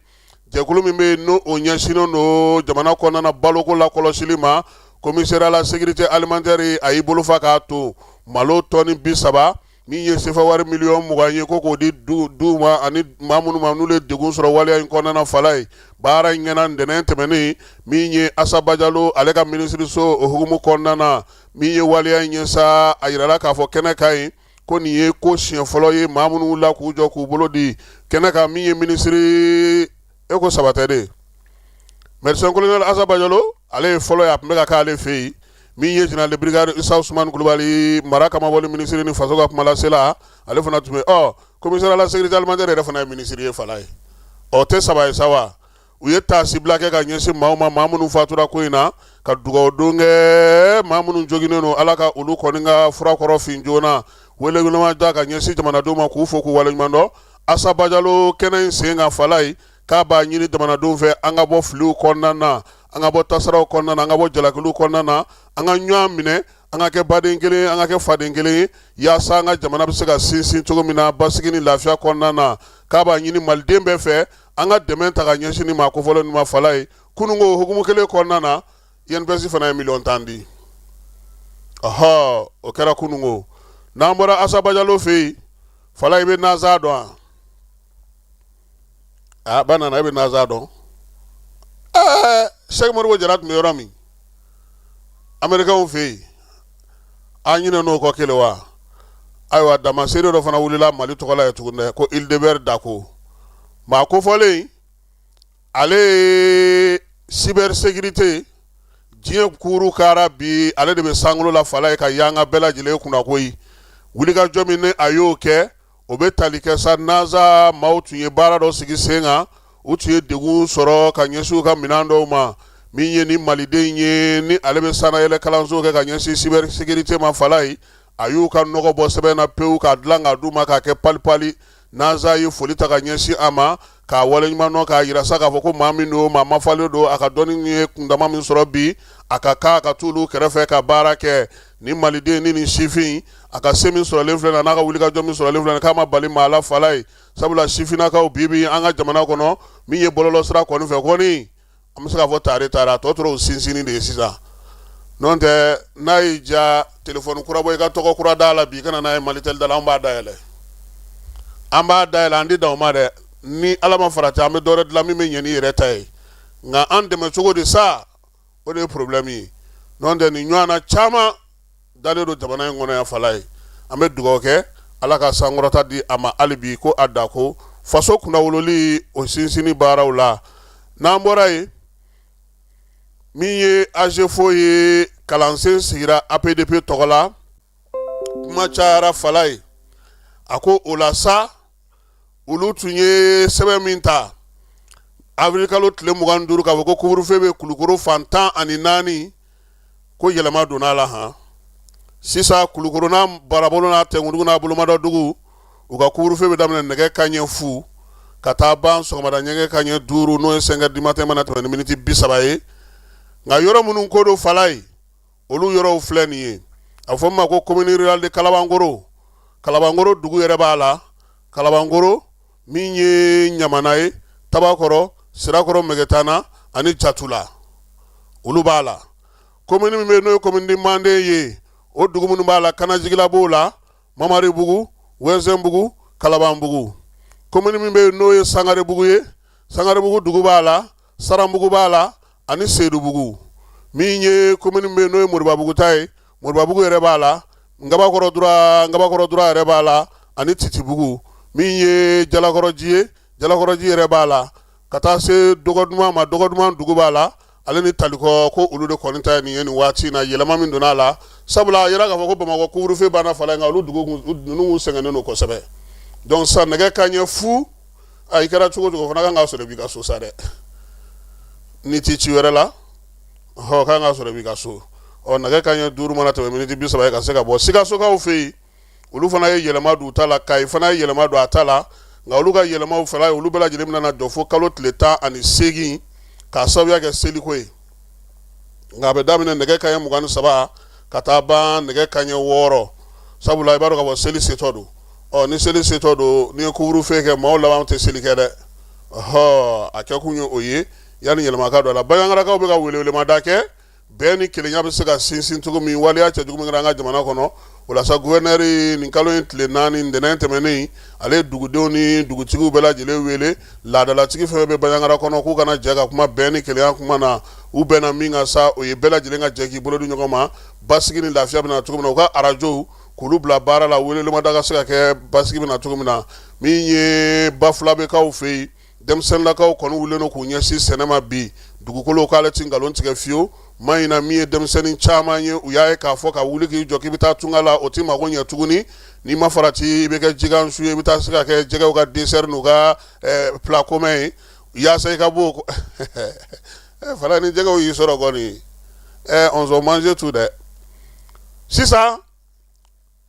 A: Jɛkulu min bɛ yen, n'o o ɲɛsinnen don jamana kɔnɔna na baloko lakɔlɔsili ma, commissariat à la sécurité alimentaire, a y'i bolo fa k'a to malo tɔni 30, min ye sefa wari miliyɔn 20 ye, ko k'o di du ma ani maa minnu ma n'olu ye degun sɔrɔ waleya in kɔnɔna na Falaye. Baara in kɛra ntɛnɛn tɛmɛnen, min ye Asa Bajalo ale ka minisiriso o hukumu kɔnɔna na. Min ye waleya in ye sa, a yirala k'a fɔ kɛnɛ kan yen ko nin ye ko siɲɛ fɔlɔ ye maa minnu wulila k'u jɔ k'u bolo di kɛnɛ kan. Min ye minisiri e ko saba tɛ de, médecin colonel Asa Bajalo, ale ye fɔlɔ ye, a tun bɛ ka k'ale fɛ yen. Min ye général de brigade Isa Usumani Kulubali, mara kamabɔli minisiri ni faso ka kumalasela, ale fana tun bɛ. Ɔ commissaire à la sécurité alimentaire yɛrɛ fana ye minisiri ye Falaye. Ɔ tɛ saba ye sa wa. U ye taasibila kɛ ka ɲɛsin maaw ma, maa minnu fatura ko in na, ka dugawu don kɛ maa minnu joginnen don, Ala ka olu kɔni ka fura kɔrɔ fin joona. Welewelema da ka ɲɛsin jamanadenw ma k'u fo k'u waleɲuman dɔn. Asa Bajalo kɛnɛ in sen kan Falaye, k'a b'a ɲini jamanadenw fɛ, an ka bɔ filiw kɔnɔna na, an ka bɔ tasaraw kɔnɔna na, an ka bɔ jalakiliw kɔnɔna na, an ka ɲɔgɔn minɛ, an ka kɛ baden kelen, an ka kɛ faden kelen ye, yaasa an ka jamana bɛ se ka sinsin cogo min na basigi ni lafiya kɔnɔna na. K'a b'a ɲini maliden bɛɛ fɛ, an ka dɛmɛ ta ka ɲɛsin nin maa kofɔlen ninnu ma Falaye. Kununko hukumu kelen kɔnɔna na, INPS fana ye miliyɔn 10 di. Ɔhɔ, o kɛra kununko. N'an bɔra Asa Bajalo fɛ yen, Falaye, i bɛ NASA dɔn wa? A ba nana, e bɛ NASA dɔn? Ɛɛ, Sɛki Modibo Jara tun bɛ yɔrɔ min, Amerikɛnw fɛ yen, an ɲinɛn'o kɔ kelen wa? Ayiwa, damaseere dɔ fana wulila Mali tɔgɔ la yen tuguni dɛ, ko Ildébert Dacko. Maa kofɔlen, ale ye cybersécurité diɲɛ kuru kara bi, ale de bɛ sankolo la fala ye ka yanga bɛɛ lajɛlen kunna koyi. Wulikajɔ min ni a y'o kɛ, o bɛ tali kɛ sa NASA maaw tun ye baara dɔ sigi sen kan, u tun ye degun sɔrɔ ka ɲɛsin u ka minɛn dɔw ma. Min ye ni maliden ye, ni ale bɛ sannayɛlɛ kalanso kɛ ka ɲɛsin cybersécurité ma fala ye, a y'u ka nɔgɔ bɔ sɛbɛn na pewu k'a dilan k'a d'u ma k'a kɛ palipali. NASA ye foli ta ka ɲɛsin a ma k'a waleɲuman dɔn, k'a yira sa k'a fɔ ko maa min don, maa mafalen don, a ka dɔnni ye kundama min sɔrɔ bi, a ka kan ka t'olu kɛrɛfɛ ka baara kɛ. Ni maliden ni nin sifin, a ka se min sɔrɔlen filɛ na, n'a ka wulikajɔ min sɔrɔlen filɛ na, k'a ma bali maa la fala ye, sabula sifinnakaw bi bi an ka jamana kɔnɔ, min ye bɔlɔlɔsira kɔni fɛ kɔni, an bɛ se k'a fɔ tare taara, a tɔ tora o sinsinni de ye sisan. N'o tɛ, n'a y'i diya, telefɔni kura bɔ, i ka tɔgɔ kura d'a la bi, i ka na n'a ye Malitel da la, an b'a dayɛlɛ, an b'a dayɛlɛ, an tɛ dan o ma dɛ. Ni Ala ma farati, an bɛ dɔ wɛrɛ dilan min bɛ ɲɛ n'i yɛrɛ ta ye. Nka an dɛmɛ cogo di sa, o de ye problème ye. N'o tɛ, nin ɲɔgɔnna caman dalen don jamana in kɔnɔ yan fala ye. An bɛ dugawu kɛ, Ala ka sankɔrɔta di a ma hali bi, ko a da ko faso kunnawololi o sinsinni baaraw la. N'an bɔra yen, min ye AGEFAU ye, kalansen sigira APDP tɔgɔ la, kuma cayara fala ye. A ko o la sa, olu tun ye sɛbɛn min ta avril kalo tile 25, k'a fɔ ko couvre-feu bɛ Kulukoro fan 14, ko yɛlɛma donna a la han. Sisan Kulukoro n'a barabolo n'a tɛnkudugu n'a bolomadɔdugu, u ka couvre-feu bɛ daminɛ nɛgɛ kanɲɛ 0 ka taa ban sɔgɔmada nɛgɛ kanɲɛ 5, n'o ye 5 heures du matin mana tɛmɛ ni miniti 30 ye. Nka yɔrɔ minnu ko don fala ye, olu yɔrɔw filɛ nin ye. A fɔ min ma ko commune rurale de Kalabankoro, Kalabankoro dugu yɛrɛ b'a la, Kalabankoro min ye Ɲamana ye, Tabakɔrɔ, Sirakɔrɔ, Mɛgɛtana ani Jatula, olu b'a la. Commune min bɛ yen, n'o ye commune de Manden ye, o dugu minnu b'a la, Kanajigila b'o la, Mamaribugu, Wɛnsɛnbugu, Kalabanbugu. Commune min bɛ yen, n'o ye Sangarebugu ye, Sangarebugu dugu b'a la, Saranbugu b'a la ani Sedubugu. Min ye commune min bɛ yen, n'o ye Moribabugu ta ye, Moribabugu yɛrɛ b'a la, Ngabakɔrɔ Dura, Ngabakɔrɔ Dura yɛrɛ b'a la ani Titibugu. Min ye Jalakɔrɔji ye, Jalakɔrɔji yɛrɛ b'a la, ka taa se Dɔgɔduman ma, Dɔgɔduman dugu b'a la, ale ni Talikɔ. Ko olu de kɔni ta ye nin ye nin waati in na, yɛlɛma min donna a la, sabula a yira k'a fɔ ko Bamakɔ couvre-feu banna fala, nka olu dugu ninnu sɛgɛnnen don kosɛbɛ. Donc sisan nɛgɛ kanɲɛ 0, a i kɛra cogo cogo fana kan k'a sɔrɔ i b'i ka so sa dɛ, n'i ti ci wɛrɛ la, ɔ kan k'a sɔrɔ i b'i ka so. Ɔ nɛgɛ kanɲɛ 5 mana tɛmɛ miniti 30 ye, ka se ka bɔ. Sikasokaw fɛ yen, olu fana ye yɛlɛma don u ta la. Kayi fana ye yɛlɛma don a ta la, nka olu ka yɛlɛmaw fana ye, olu bɛɛ lajɛlen bɛna na jɔ fo kalo tile 18, k'a sababuya kɛ seliko ye. Nka a bɛ daminɛ nɛgɛ kanɲɛ 23 ka taa ban nɛgɛ kanɲɛ 6, sabula i b'a dɔn k'a fɔ seli setɔ don. Ɔ ni seli setɔ don, n'i ye couvre-feu kɛ, maaw laban tɛ seli kɛ dɛ. Ɔhɔ, a kɛkun ye o ye yanni yɛlɛma ka don a la. Bandiagarakaw bɛ ka welewelemada kɛ, bɛn ni kelenya bɛ se ka sinsin cogo min, waleya cɛjugu min kɛra an ka jamana kɔnɔ. O la sa, gouverneur, nin kalo in tile 4, ntɛnɛn tɛmɛnen, ale ye dugudenw ni dugutigiw bɛɛ lajɛlen wele, laadalatigi fɛn bɛ Bandiagara kɔnɔ, k'u ka na jɛ ka kuma bɛn ni kelenya kuma na. U bɛnna min kan sa, o ye bɛɛ lajɛlen ka jɛ k'i bolo di ɲɔgɔn ma, basigi ni lafiya bɛ na cogo min na, u ka arajow k'olu bila baara la, welewelemada ka se ka kɛ, basigi bɛ na cogo min na. Min ye Bafulabɛkaw fɛ yen, denmisɛnninlakaw kɔni wulilen don k'u ɲɛsin sɛnɛ ma bi. Dugukolo k'ale ti nkalon tigɛ fiyewu. Ma ɲina min ye denmisɛnnin caman ye, u y'a ye k'a fɔ ka wuli k'i jɔ k'i bɛ taa tunga la, o t'i mago ɲɛ tuguni. N'i ma farati, i bɛ kɛ jikansu ye, i bɛ taa se ka kɛ jɛgɛw ka dessert n'u ka plat commun ye, yaasa i ka bɔ fana. Ni jɛgɛw y'i sɔrɔ kɔni, on se mange tout dɛ. Sisan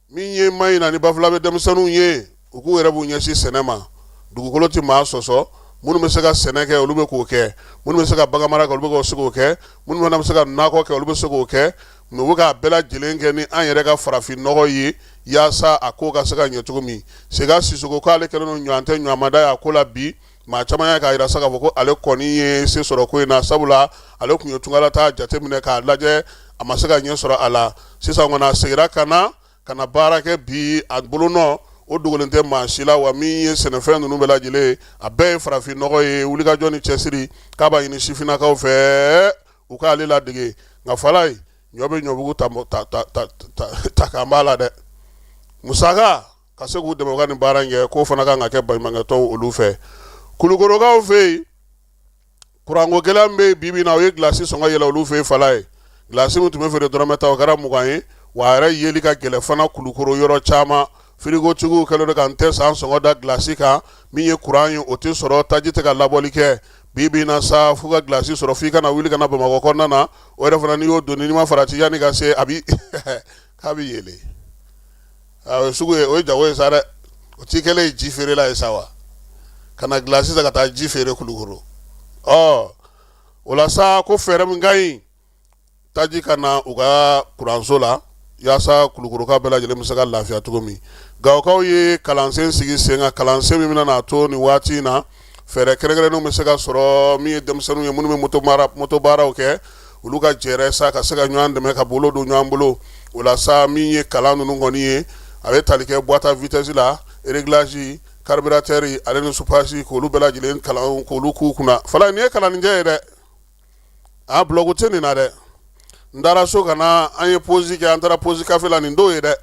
A: min ye ma ɲina ni Bafulabɛ denmisɛnninw ye, u k'u yɛrɛ b'u ɲɛsin sɛnɛ ma. Dugukolo tɛ maa sɔsɔ. Minnu bɛ se ka sɛnɛ kɛ, olu bɛ k'o kɛ. Minnu bɛ se ka baganmara kɛ, olu bɛ se k'o kɛ. Minnu fana bɛ se ka nakɔ kɛ, olu bɛ se k'o kɛ. Mais u bɛ k'a bɛɛ lajɛlen kɛ ni an yɛrɛ ka farafin nɔgɔ ye, yaasa a ko ka se ka ɲɛ cogo min. Sega Sisoko k'ale kɛlen don ɲɔgɔn tɛ ɲɔgɔnmada ye a ko la bi. Maa caman y'a k'a jira sa k'a fɔ ko ale kɔni ye se sɔrɔ ko in na, sabula ale tun ye tungalataa jateminɛ k'a lajɛ, a ma se ka ɲɛ sɔrɔ a la. Sisan kɔni a seginna ka na baara kɛ bi. A bolonɔ o dogolen tɛ maa si la. Wa min ye sɛnɛfɛn ninnu bɛɛ lajɛlen, a bɛɛ ye farafin nɔgɔ ye. Wulikajɔ ni cɛsiri k'a b'a ɲini sifinnakaw fɛ u k'ale ladege. Nka Falaye, ɲɔ bɛ ɲɔbugu ta kan b'a la dɛ. Musaka ka se k'u dɛmɛ u ka nin baara in kɛ, k'o fana kan ka kɛ baɲumankɛtɔnw olu fɛ. Kulukorokaw fɛ yen, kuranko gɛlɛya min bɛ yen bi bi in na, o ye gilasi sɔngɔ yɛlɛ olu fɛ yen. Falaye, gilasi min tun bɛ feere dɔrɔmɛ 10, o kɛra 20 ye. Wa a yɛrɛ yeli ka gɛlɛn fana Kulukoro yɔrɔ caman. Firigotigiw kɛlen don ka n tɛ san sɔngɔ da gilasi kan. Min ye kuran ye, o tɛ sɔrɔ, taji tɛ ka labɔli kɛ bi bi in na sa. F'u ka gilasi sɔrɔ, f'i ka na wuli ka na Bamakɔ kɔnɔna na. O yɛrɛ fana, n'i y'o don, n'i ma farati, yanni ka se, a bi k'a bɛ yɛlɛ. O ye sugu ye, o ye jago ye sa dɛ. O t'i kɛlen ye ji feerela ye sa wa, ka na gilasi san ka taa ji feere Kulukoro. Ɔ o la sa, ko fɛɛrɛ min ka ɲi, taji ka na u ka kuranso la, yaasa Kulukorokaw bɛɛ lajɛlen bɛ se ka lafiya cogo min. Gawokaw ye kalansen sigi sen kan, kalansen min bɛna n'a to nin waati in na, fɛɛrɛ kɛrɛnkɛrɛnnenw bɛ se ka sɔrɔ. Min ye denmisɛnninw ye minnu bɛ moto baaraw kɛ, olu ka jɛrɛ sa ka se ka ɲɔgɔn dɛmɛ, ka bolo don ɲɔgɔn bolo. O la sa, min ye kalan ninnu kɔni ye, a bɛ tali kɛ boîte à vitesse la, réglage, carburateur ale ni soupape, k'olu bɛɛ lajɛlen kalan, k'olu k'u kunna. Falaye, nin ye kalanninjɛ ye dɛ. A blague tɛ nin na dɛ. N taara so ka na, an ye pause kɛ, an taara pause café la, nin dɔw ye dɛ.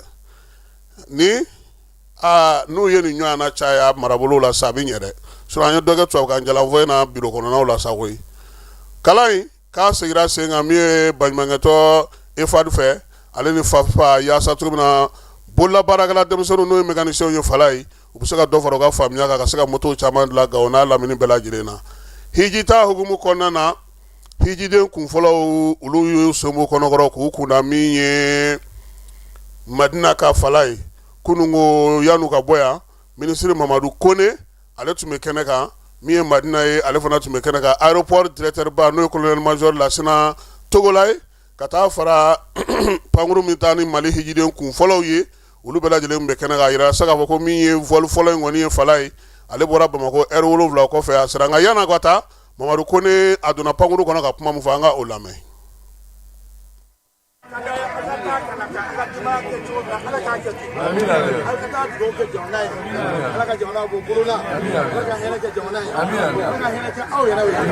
A: Ni aa n'u ye nin ɲɔgɔn na caya marabolo la sa, a bɛ ɲɛ dɛ. Sinon an ye dɔ kɛ tubabukan jalanfɔ in na biro kɔnɔnaw la sa koyi. Kalan in k'a sigira sen kan, min ye baɲumankɛtɔn EFAD fɛ ale ni FAFPA, yaasa cogo min na bololabaarakɛla denmisɛnninw, n'o ye mécaniciens ye, Falaye, u bɛ se ka dɔ fara u ka faamuya kan, ka se ka motow caman dilan Gawo n'a lamini bɛɛ lajɛlen na. Hijita hukumu kɔnɔna na, hijiden kunfɔlɔw olu y'u sen bɔ kɔnɔkɔrɔ k'u kunda min ye Madina ka Falaye kununko. Yan'u ka bɔ yan, minisiri Mamadu Kone, ale tun bɛ kɛnɛ kan. Min ye Madina ye, ale fana tun bɛ kɛnɛ kan. Aéroport directeur ba, n'o ye colonel major Lasina Togola ye, ka taa fara pankuru min taa ni Mali hijiden kun fɔlɔw ye, olu bɛɛ lajɛlen bɛ kɛnɛ kan. Yira se k'a fɔ ko min ye vol fɔlɔ in kɔni ye, Falaye, ale bɔra Bamakɔ heure 7 kɔfɛ, a sera. Nka yan'a ka taa, Mamadu Kone, a donna pankuru kɔnɔ ka kuma min fɔ, an ka o lamɛn.
B: Ala ka jamana bɔ bolo la, Ala ka hɛrɛ kɛ jamana ye, Ala ka hɛrɛ kɛ aw yɛrɛ ye, ka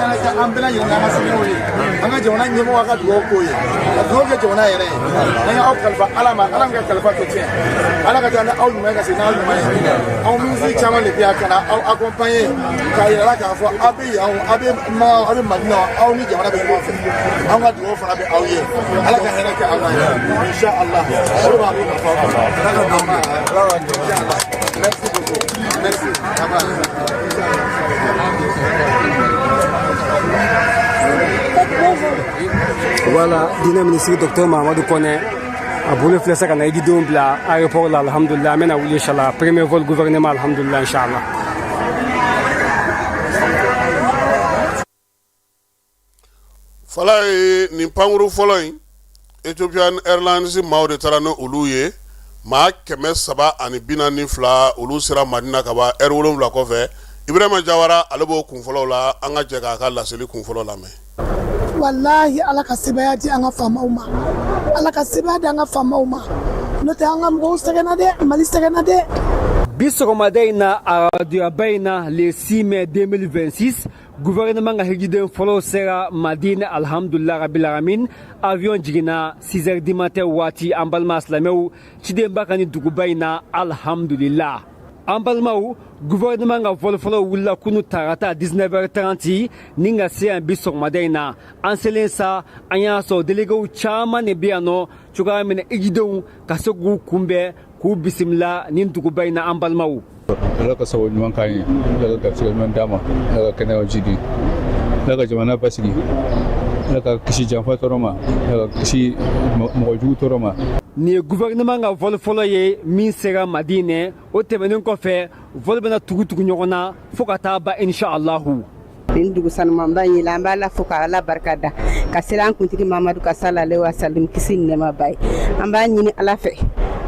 B: hɛrɛ kɛ an bɛɛ lajɛlen n'an ka somɔgɔw ye. An ka jamana ɲɛmɔgɔ ka dugawu k'o ye, ka dugawu kɛ jamana yɛrɛ ye. An y'aw kalifa Ala ma, Ala min ka kalifa tɛ tiɲɛ. Ala ka taa ni aw ɲuman ye, ka segin n'aw ɲuman ye. Anw minisiri caman de bɛ yan ka na aw accompagner, k'a yira la k'a fɔ aw bɛ yan o, aw bɛ ma, aw bɛ Madina o, aw ni jamana bɛ ɲɔgɔn fɛ. Anw ka dugawu fana bɛ aw ye. Ala ka hɛrɛ kɛ aw ye, inshallah. O de b'a to ka fɔ Ala ka dugawu kɛ. Ala ka dugawu kɛ. Merci beaucoup. Merci.
G: Voilà, diinɛ minisiri docteur Mahamadu Kɔnɛ, a bolo filɛ sa ka na hijidenw bila aéroport la. Alhamdulillah, an bɛna wuli inshallah. Premier vol gouvernement, alhamdulillah, inshallah.
A: Falaye, nin pankuru fɔlɔ in, Ethiopian Airlines maaw de taara ni olu ye. Maa 342, olu sera Madina ka ban heure 7 kɔfɛ. Ibrahima Jawara, ale b'o kun fɔlɔw la. An ka jɛ k'a ka laseli kun fɔlɔ lamɛn.
H: Walahi, Ala ka sebaaya di an ka faamaw ma, Ala ka sebaaya di an ka faamaw ma. N'o tɛ, an ka mɔgɔw sɛgɛnna dɛ, Mali sɛgɛnna dɛ.
G: Bi sɔgɔmada in na, arajoba in na, le 6 mai 2026, gouvernement ka hijiden fɔlɔw sera Madina, alhamdulillah rabbil alamin. Avion jiginna 6 heures du matin waati. An balima silamɛw, cidenba ka ni duguba in na, alhamdulillah. An balimaw, gouvernement ka vol fɔlɔ wulila kunu tarata 19h30 ni ka se yan bi sɔgɔmada in na. An selen sa, an y'a sɔrɔ déléguéw caman de bɛ yan nɔ cogoya min na hijidenw ka se k'u kunbɛn, k'u bisimila nin duguba in na, an balimaw.
I: Ala ka sababu ɲuman k'an ye, Ala ka garisɛgɛ ɲuman d'an ma, Ala ka kɛnɛya jidi, Ala ka jamana basigi, Ala ka kisi janfa tɔɔrɔ ma, Ala ka kisi mɔgɔ jugu tɔɔrɔ ma.
G: Nin ye gouvernement ka vol fɔlɔ ye min sera Madinɛ. O tɛmɛnen kɔfɛ, vol bɛna tugu tugu ɲɔgɔn na fo ka taa ban, inshallahu.
J: Nin dugu sanumanba in la, an b'Ala fo ka Ala barika da, ka seli an kuntigi Mamadu kan salalehi wa salim, kisi ni nɛɛma b'a ye. An b'a ɲini Ala fɛ,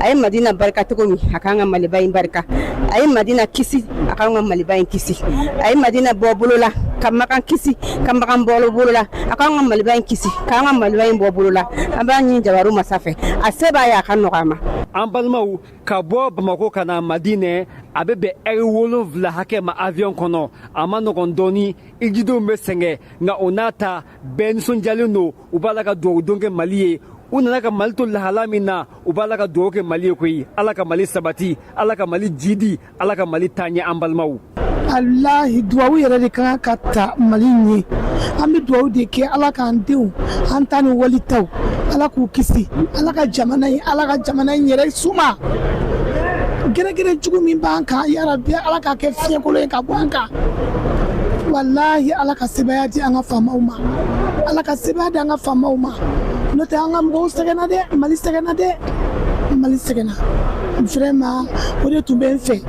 J: a ye Madina barika cogo min, a k'an ka Maliba in barika. A ye Madina kisi, a k'an ka Maliba in kisi. A ye Madina bɔ bolo la Ka Makan kisi, ka Makan bɔ bolo la, a k'an ka Maliba in kisi, k'an ka Maliba in bɔ bolo la. An b'a ɲini Jabaru masa fɛ, a se b'a ye, a ka nɔgɔ a ma.
G: An balimaw, ka bɔ Bamakɔ ka na Madinɛ, a bɛ bɛn ɛri 7 hakɛ ma avion kɔnɔ. A ma nɔgɔn dɔɔni, hijidenw bɛ sɛgɛn, nka o n'a ta bɛɛ nisɔndiyalen don. U b'a la ka dugawu don kɛ Mali ye. U nana ka Mali to lahala min na, u b'a la ka dugawu kɛ Mali ye koyi. Ala ka Mali sabati, Ala ka Mali jidi, Ala ka Mali taa ɲɛ, an balimaw.
H: Walahi, duwawu yɛrɛ de ka kan ka ta Mali ye. An bɛ duwawu de kɛ, Ala k'an denw, an ta ni wali taw, Ala k'u kisi, Ala ka jamana in, Ala ka jamana in yɛrɛ suma. Gɛrɛgɛrɛ jugu min b'an kan, yarabi Ala k'a kɛ fiɲɛkolon ye ka bɔ an kan. Walahi, Ala ka sebaaya di an ka faamaw ma, Ala ka sebaaya di an ka faamaw ma. N'o tɛ, an ka mɔgɔw sɛgɛnna dɛ, Mali sɛgɛnna dɛ, Mali sɛgɛnna vraiment. O de tun bɛ n fɛ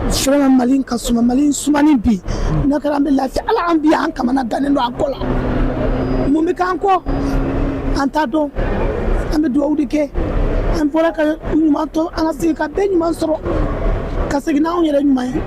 H: vraiment, Mali ka suma, Mali sumani bi. N'o kɛra, an bɛ lafiya. Ala an bi an kamana gannen don an kɔ la. Mun bɛ k'an kɔ, an t'a dɔn. An bɛ dugawu de kɛ. An bɔra ka ɲuman to, an ka segin ka bɛɛ ɲuman sɔrɔ, ka segin n'anw yɛrɛ ɲuman ye.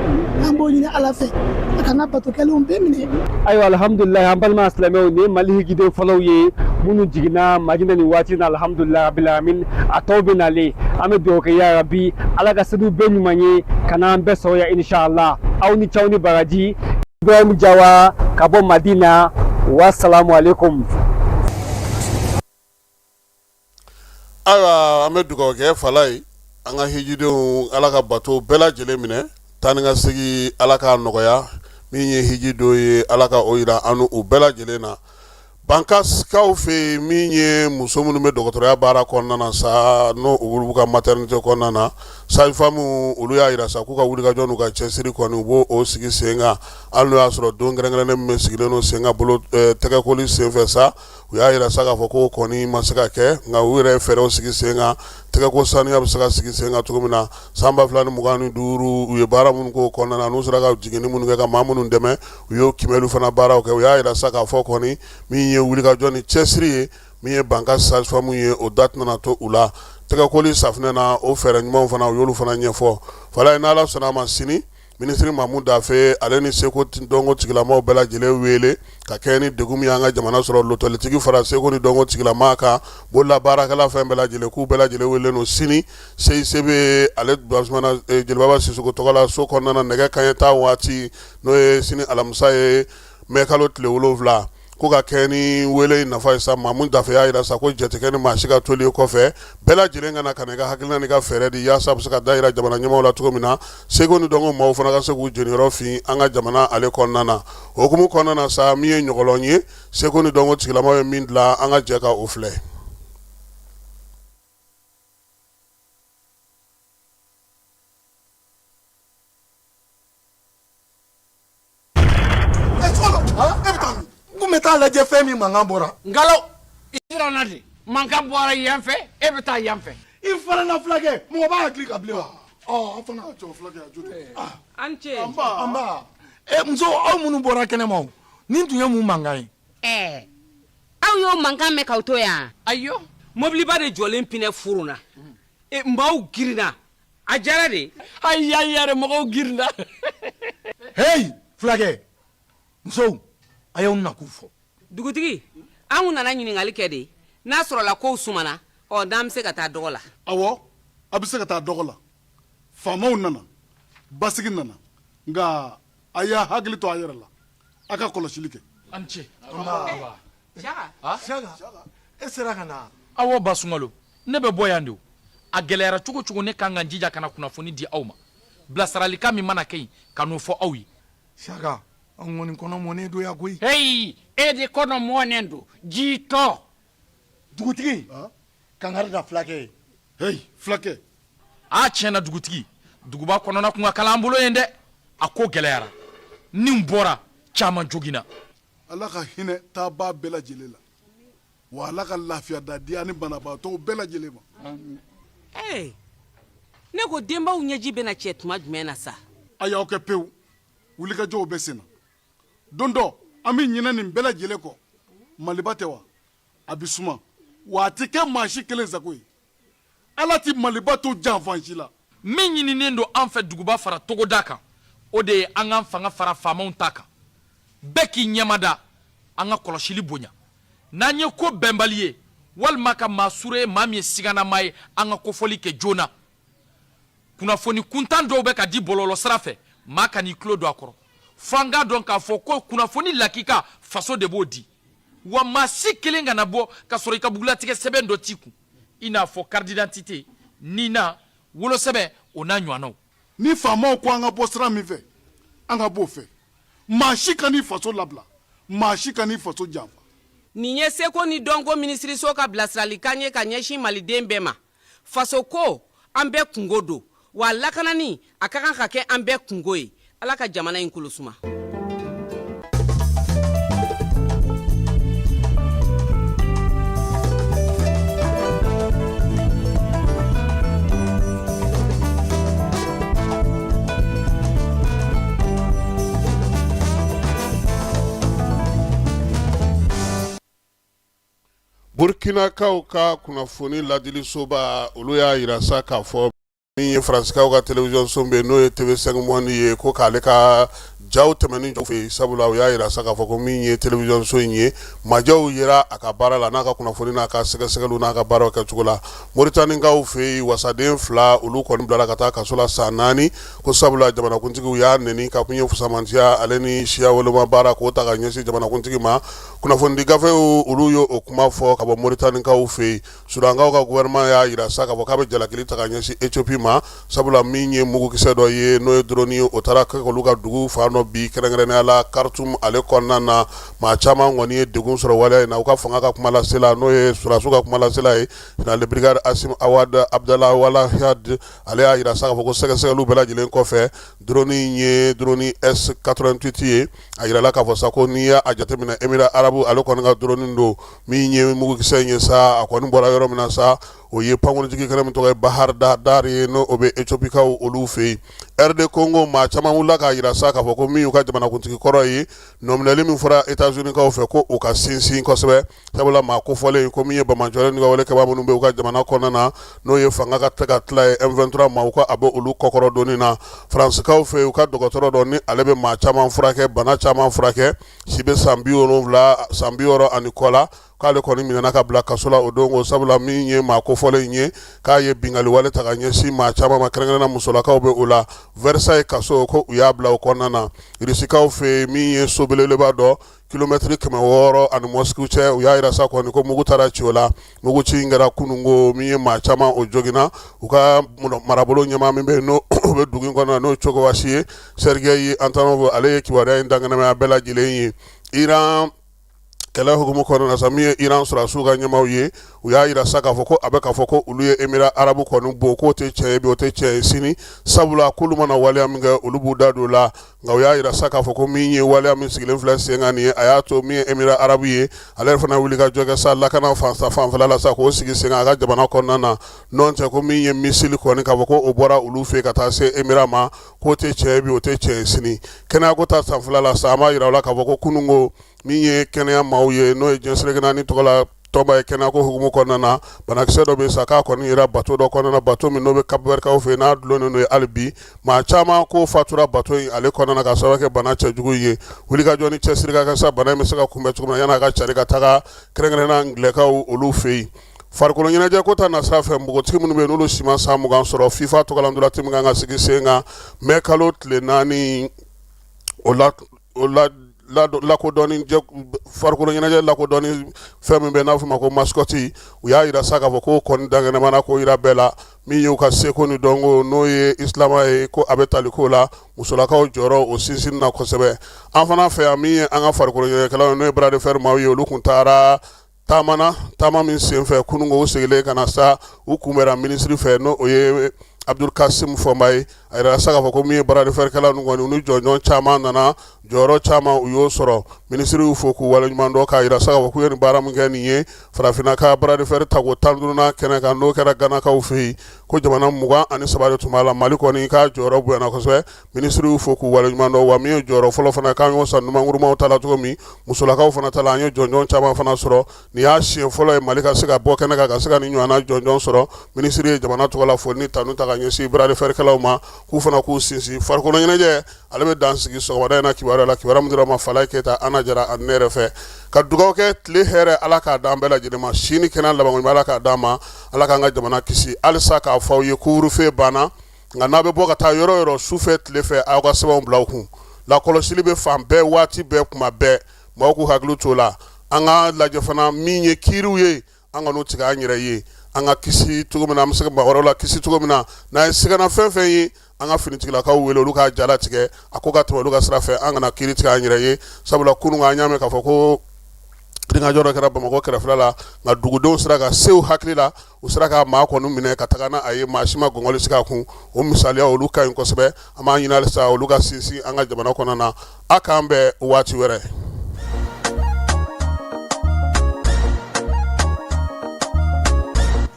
H: An b'o ɲini Ala fɛ, a k'an ka bato kɛlenw bɛɛ minɛ.
G: Ayiwa, alhamdulilayi, an balima silamɛw, nin ye Mali hijiden fɔlɔw ye minnu jiginna Madina nin waati na. Alhamdulilayi rabil alamin, a tɔw bɛ nalen. An bɛ dugawu kɛ, ya rabi, Ala ka seliw bɛɛ ɲuman ye ka n'an bɛɛ sɔrɔ yan, inshallah. Aw ni caw ni baraji. Ibrahim Jawa ka bɔ Madina. Wasalamu alaikum.
A: Ayiwa, an bɛ dugawu kɛ fala ye, an ka hijidenw, Ala ka bato bɛɛ lajɛlen minɛ, taa ni ka segin Ala k'a nɔgɔya. Min ye hiji don ye, Ala ka o yira an u bɛɛ lajɛlen na. Bankasikaw fɛ yen, min ye muso minnu bɛ dɔgɔtɔrɔya baara kɔnɔna na sa, n'o olu ka maternité kɔnɔna na, sage-femme, olu y'a jira sa k'u ka wulikajɔ n'u ka cɛsiri kɔni, u b'o o sigi sen kan, hali n'o y'a sɔrɔ don kɛrɛnkɛrɛnnen min bɛ sigilen don sen kan bolo tɛgɛkoli senfɛ sa. U y'a jira sa k'a fɔ ko kɔni ma se ka kɛ, nka u yɛrɛ ye fɛɛrɛw sigi sen kan, tɛgɛko saniya bɛ se ka sigi sen kan cogo min na. San 2025, u ye baara minnu k'o kɔnɔna na, n'u sera ka jiginni minnu kɛ, ka maa minnu dɛmɛ, u y'o kiimɛli fana baaraw kɛ. U y'a jira sa k'a fɔ kɔni, min ye wulikajɔ ni cɛsiri ye, min ye Banka sage-femme ye, o da tɛna to u la tɛgɛkoli safunɛ na. O fɛɛrɛ ɲumanw fana, u y'olu fana ɲɛfɔ fala ye. N'Ala sɔnna a ma, sini minisiri Mamu Dafe, ale ni seko dɔnko tigilamaw bɛɛ lajɛlen wele ka kɛ ni degun min y'an ka jamana sɔrɔ, lotɛlitigi fara seko ni dɔnko tigilama kan, bolola baarakɛla fɛn bɛɛ lajɛlen, k'u bɛɛ lajɛlen wele don sini CICB ale Jelibaba Sisoko tɔgɔ la so kɔnɔna na, nɛgɛ kanɲɛ 10 waati, n'o ye sini alamisa ye, mɛ kalo tile 7. Ko ka kɛ ni wele in nafa ye sa, Mamu Dafe y'a jira sa ko jɛ tɛ kɛ ni maa si ka toli kɔfɛ, bɛɛ lajɛlen ka na ka na i ka hakilina n'i ka fɛɛrɛ di, yaasa a bɛ se ka da jira jamana ɲɛmaaw la cogo min na, seko ni dɔnko maaw fana ka se k'u jeniyɔrɔ fin an ka jamana ale kɔnɔna na. O hukumu kɔnɔna na sa, min ye ɲɔgɔlɔn ye, seko ni dɔnko tigilamaw ye min dilan, an ka jɛ ka o filɛ.
B: N kun bɛ taa lajɛ fɛn min mankan bɔra.
C: Nkalo, i siranna de. Mankan bɔra yan fɛ, e bɛ taa yan fɛ.
B: I fana na fulakɛ, mɔgɔ b'a hakili kan bilen wa? Ɔ, an fana. Jɔ fulakɛ, a jo tɛ.
D: An ce.
B: Anba. Anba. E muso, aw minnu bɔra kɛnɛma o, nin tun ye mun mankan ye?
D: Ɛɛ, aw y'o mankan mɛn k'aw to yan?
C: Ayo.
D: Mobiliba de jɔlen pinɛ furuna. E, maaw girinna. A jara de.
C: Ayi, ayi, yɛrɛ mɔgɔw girinna.
B: Heyi fulakɛ, musow, a y'aw nakun fɔ.
D: Dugutigi, an kun nana ɲininkali kɛ de, n'a sɔrɔla kow sumana, ɔ, n'an bɛ se ka taa dɔgɔ la.
K: Awɔ, a bɛ se ka taa dɔgɔ la. Faamaw nana, basigi nana, nka a y'a hakili to a yɛrɛ la, a ka kɔlɔsili kɛ.
L: A ni ce.
B: Nba. Saka, e sera ka na.
L: Awɔ ba Sunkalo, ne bɛ bɔ yan de o. A gɛlɛyara cogo cogo, ne kan ka n jija ka na kunnafoni di aw ma. Bilasiralikan min mana kɛ yen, ka n'o fɔ aw ye.
B: Saka, an kɔni kɔnɔ mɔnen don yan koyi.
C: Heyi, e de kɔnɔ mɔnen don, jitɔ.
B: Dugutigi, kankari da fulakɛ ye.
K: Heyi, fulakɛ.
L: Aa tiɲɛ na dugutigi, duguba kɔnɔna kun ka kalan an bolo yen dɛ. A ko gɛlɛyara. Niw bɔra, caman joginna.
K: Ala ka hinɛ taabaa bɛɛ lajɛlen la, wa Ala ka lafiya da di an ni banabaatɔw bɛɛ lajɛlen ma.
D: Ee, ne ko denbaw ɲɛji bɛna cɛ tuma jumɛn na sa?
K: A y'aw kɛ pewu, wulikajɔw bɛ sen na. Don dɔ, an bɛ ɲinɛ nin bɛɛ lajɛlen kɔ. Maliba tɛ wa? A bɛ suma, wa a tɛ kɛ maa si kelen sago ye. Ala tɛ Maliba to janfa si la.
L: Min ɲininen don an fɛ duguba fara togoda kan, o de ye an k'an fanga fara faamaw ta kan. Bɛɛ k'i ɲɛmada, an ka kɔlɔsili bonya. N'an ye ko bɛnbali ye walima ka maa sure ye, maa min ye siganamaa ye, an ka kofɔli kɛ joona. Kunnafoni kuntan dɔw bɛ ka di bɔlɔlɔ sira fɛ, maa kan'i tulo don a kɔrɔ. Fo an k'a dɔn k'a fɔ ko kunnafoni lakika, faso de b'o di. Wa maa si kelen kana bɔ ka sɔrɔ i ka bugulatigɛ sɛbɛn dɔ t'i kun, i n'a fɔ carte d'identité, nina, wolosɛbɛn, o n'a ɲɔgɔnnaw.
K: Ni faamaw ko an ka bɔ sira min fɛ, an ka b'o fɛ. Maa si kan'i faso labila, maa si kan'i faso janfa.
D: Nin ye seko ni dɔnko minisiriso ka bilasiralikan ye ka ɲɛsin Maliden bɛɛ ma. Fasoko, an bɛɛ kunko don, wa a lakanani, a ka kan ka kɛ an bɛɛ kunko ye. Ala ka jamana in kolo suma.
A: Burkinakaw ka kunnafoni ladilisoba, olu y'a jira sa k'a fɔ min ye Faransikaw ka télévision so bɛ n'o ye TV5 Monde ye, ko k'ale ka jaw tɛmɛni fɛ yen, sabula u y'a jira sa k'a fɔ ko min ye télévision so in ye, majɛw yera a ka baara la n'a ka kunnafoni n'a ka sɛgɛsɛgɛliw n'a ka baaraw kɛcogo la. Moritanikaw fɛ yen, wasaden fila olu kɔni bilala ka taa kaso la san 4, ko sabula jamanakuntigiw y'a neni ka kun ye fusamantiya ale ni siya woloma baara k'o ta ka ɲɛsin jamanakuntigi ma. Kunnafonidi gafew olu ye o kuma fɔ ka bɔ Moritanikaw fɛ yen. Sudankaw ka gouvernement y'a jira sa k'a fɔ k'a bɛ jalakili ta ka ɲɛsin Ethiopie ma, sabula min ye mugukisɛ dɔ ye n'o ye drone ye, o taara kɛ olu ka dugu fan dɔ bi, kɛrɛnkɛrɛnnenya la Khartoum ale kɔnɔna na. Maa caman kɔni ye degun sɔrɔ waleya in na. U ka fanga ka kumalasela, n'o ye sɔrɔdasiw ka kumalasela ye, général de brigade Assimi Awad Abdallah Walahad, ale y'a jira sa k'a fɔ ko sɛgɛsɛgɛliw bɛɛ lajɛlen kɔfɛ, drone in ye drone S88 ye. A jirala k'a fɔ sa ko n'i y'a jateminɛ, Émirats arabes ale kɔni ka drone don. Min ye mugukisɛ in ye sa, a kɔni bɔra yɔrɔ min na sa, o ye pankurunjigin kɛnɛ min tɔgɔ ye Bahar Dar ye, n'o bɛ Ethiopikaw olu fɛ yen. RD Congo, maa caman wulila k'a jira sa k'a fɔ ko min y'u ka jamanakuntigi kɔrɔ ye, nɔminɛli min fɔra États-Unis kaw fɛ, ko u ka sinsin kosɛbɛ, sabula maa kofɔlen ko min ye banbaanciwale ni wale kɛbaa minnu bɛ u ka jamana kɔnɔna na, n'o ye fanga ka tɛ ka tila ye M23 ma, u ka a bɛ olu kɔkɔrɔ donni na. Faransikaw fɛ yen, u ka dɔgɔtɔrɔ dɔ ni ale bɛ maa caman furakɛ, bana caman furakɛ, si bɛ san 70, san 60 ani kɔ la, k'ale kɔni minɛna ka bila kaso la o don ko sabula min ye maa kofɔlen in ye, k'a ye binkanni wale ta ka ɲɛsin maa caman ma, kɛrɛnkɛrɛnnenya la musolakaw bɛ o la. Versailles kaso, ko u y'a bila o kɔnɔna na. Rusikaw fɛ yen, min ye so belebeleba dɔ kilomɛtiri 600 ani Moscou cɛ, u y'a jira sa kɔni ko mugu taara ci o la. Mugu ci in kɛra kununko, min ye maa caman o joginna. U ka marabolo ɲɛmaa min bɛ yen, n'o bɛ dugu in kɔnɔ, n'o ye Tchouvache ye, Sergueï Antonov, ale ye kibaruya in dankɛnɛmaya bɛɛ lajɛlen ye. Iran kɛlɛ hukumu kɔnɔna na sa, min ye Iran sɔrɔdasiw ka ɲɛmaaw ye, u y'a jira sa k'a fɔ ko a bɛ k'a fɔ ko olu ye Émirats arabes kɔni bon, k'o tɛ tiɲɛ ye bi, o tɛ tiɲɛ ye sini, sabula k'olu mana waleya min kɛ, olu b'u da don o la. Nka u y'a jira sa k'a fɔ ko min ye waleya min sigilen filɛ sen kan nin ye, a y'a to min ye Émirats arabes ye, ale yɛrɛ fana wuli ka jɔ kɛ sa lakana fanfɛla la sa, k'o sigi sen kan a ka jamana kɔnɔna na. N'o tɛ, ko min ye missile kɔni k'a fɔ ko o bɔra olu fɛ ka taa se Émirats ma, k'o tɛ tiɲɛ ye bi, o tɛ tiɲɛ ye sini. Kɛnɛyako ta fanfɛla la sa, an b'a jira u la k'a fɔ ko kununko, min ye kɛnɛya maaw ye, n'o ye diɲɛ seleke naani tɔgɔ la tɔnba ye, kɛnɛyako hukumu kɔnɔna na, banakisɛ dɔ bɛ sa k'a kɔni yera bato dɔ kɔnɔna na, bato min n'o bɛ Cap-Vert-kaw fɛ, n'a dulonnen don yen hali bi. Maa caman ko fatura bato in ale kɔnɔna na ka sababu kɛ bana cɛjugu ye. Wulikajɔ ni cɛsiri ka kɛ sa bana in bɛ se ka kunbɛn cogo min na, yan'a ka cari ka taga kɛrɛnkɛrɛnnenya Angilɛkaw olu fɛ yen. Farikolo ɲɛnajɛ ko ta nasira fɛ, npogotigi minnu bɛ yen n'olu si ma san 20 sɔrɔ, FIFA tɔgɔla ntolatan min kan ka sigi sen kan mɛ kalo tile 4, o la o la lakodɔnni, farikolo ɲɛnajɛ lakodɔnni fɛn min bɛ n'a fɔ ma ko mascotte, u y'a jira sa k'a fɔ ko kɔni dankɛnɛmana k'o jira bɛɛ la. Min y'u ka seko ni dɔnko, n'o ye isilama ye, ko a bɛ tali ko la musolakaw jɔyɔrɔ o sinsin na kosɛbɛ. An fana fɛ yan, min ye an ka farikolo ɲɛnajɛkɛlaw ye, n'o ye bras de fer maaw ye, olu tun taara taama na. Taama min senfɛ kununko, u seginnen ka na sa, u kunbɛnra minisiri fɛ, n'o o ye Abdul Kasim Fɔnba ye. A yirala sa k'a fɔ ko min ye bras de fer kɛlaw ninnu kɔni, u ni jɔnjɔn caman nana, jɔyɔrɔ caman u y'o sɔrɔ. Minisiri y'u fo k'u waleɲuman dɔn, k'a yira sa k'a fɔ k'u ye nin baara min kɛ nin ye farafinna ka bras de fer tako 15nan kɛnɛ kan, n'o kɛra Ganakaw fɛ yen, ko jamana 23 de tun b'a la. Mali kɔni k'a jɔyɔrɔ bonyana kosɛbɛ. Minisiri y'u fo k'u waleɲuman dɔn. Wa min ye jɔyɔrɔ fɔlɔ fana, k'an y'o san numankurumaw ta la cogo min, musolakaw fana ta la, an ye jɔnjɔn caman fana sɔrɔ. Nin y'a siɲɛ fɔlɔ ye Mali ka se ka bɔ kɛnɛ kan ka se ka nin ɲɔgɔnna jɔnjɔn sɔrɔ. Minisiri ye jamana tɔgɔ la foli ni tanu ta ka ɲɛsin bras de fer kɛlaw ma. K'u fana k'u sinsin farikolo ɲɛnajɛ, ale bɛ dan sigi sɔgɔmada in na kibaruya la. Kibaruya min dira ma Falaye Keyita, Ana Jara ani ne yɛrɛ fɛ, ka dugawu kɛ tile hɛrɛ, Ala k'a d'an bɛɛ lajɛlen ma, si ni kɛnɛya labanko ɲuman, Ala k'a d'an ma, Ala k'an ka jamana kisi. Halisa k'a fɔ aw ye, couvre-feu banna, nka n'a bɛ bɔ ka taa yɔrɔ yɔrɔ, su fɛ, tile fɛ, aw ka sɛbɛnw bila aw kun. Lakɔlɔsili bɛ fan bɛɛ, waati bɛɛ, kuma bɛɛ. Maaw k'u hakili t'o la. An ka lajɛ fana min ye kiiriw ye, an kan'u tigɛ an yɛrɛ ye. An ka kisi cogo min na, an bɛ se ka maa wɛrɛw la kisi cogo min na. N'an ye sigana fɛn fɛn ye, an ka finitigilakaw wele, olu k'a jalatigɛ, a ko ka tɛmɛ olu ka sira fɛ. An kana kiiri tigɛ an yɛrɛ ye, sabula kunun an y'a mɛn k'a fɔ ko girinkajɔ dɔ kɛra Bamakɔ kɛrɛfɛla la, nka dugudenw sera ka se u hakili la, u sera ka maa kɔni minɛ ka taga n'a ye, maa si ma gɔngɔli sigi a kun. O misaliya olu ka ɲi kosɛbɛ. An b'a ɲini halisa olu ka sinsin an ka jamana kɔnɔna na. A k'an bɛn waati wɛrɛ.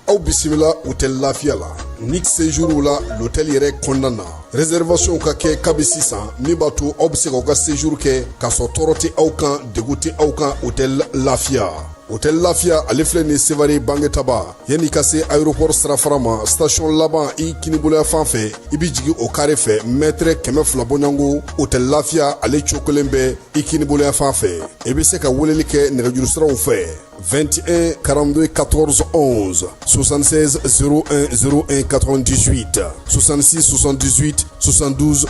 M: Aw bisimila hôtel Lafiya la ni séjour la l'hôtel yɛrɛ kɔnɔna na. Réservation ka kɛ kabi sisan, min b'a to aw bɛ se k'aw ka séjour kɛ k'a sɔrɔ tɔɔrɔ tɛ aw kan, degun tɛ aw kan. Hôtel Lafiya, hôtel Lafiya, ale filɛ nin Sevare Bangetaba, yanni ka se aéroport sirafara ma, station laban i kiniboloya fan fɛ, i bɛ jigin o kare fɛ, mètre 200 bɔɲɔgɔnko. Hôtel Lafiya, ale cokolen bɛ i kiniboloya fan fɛ. I bɛ se ka weleli kɛ nɛgɛjuru siraw fɛ: 21 42 14 11, 76 01 01 98, 66 78 72.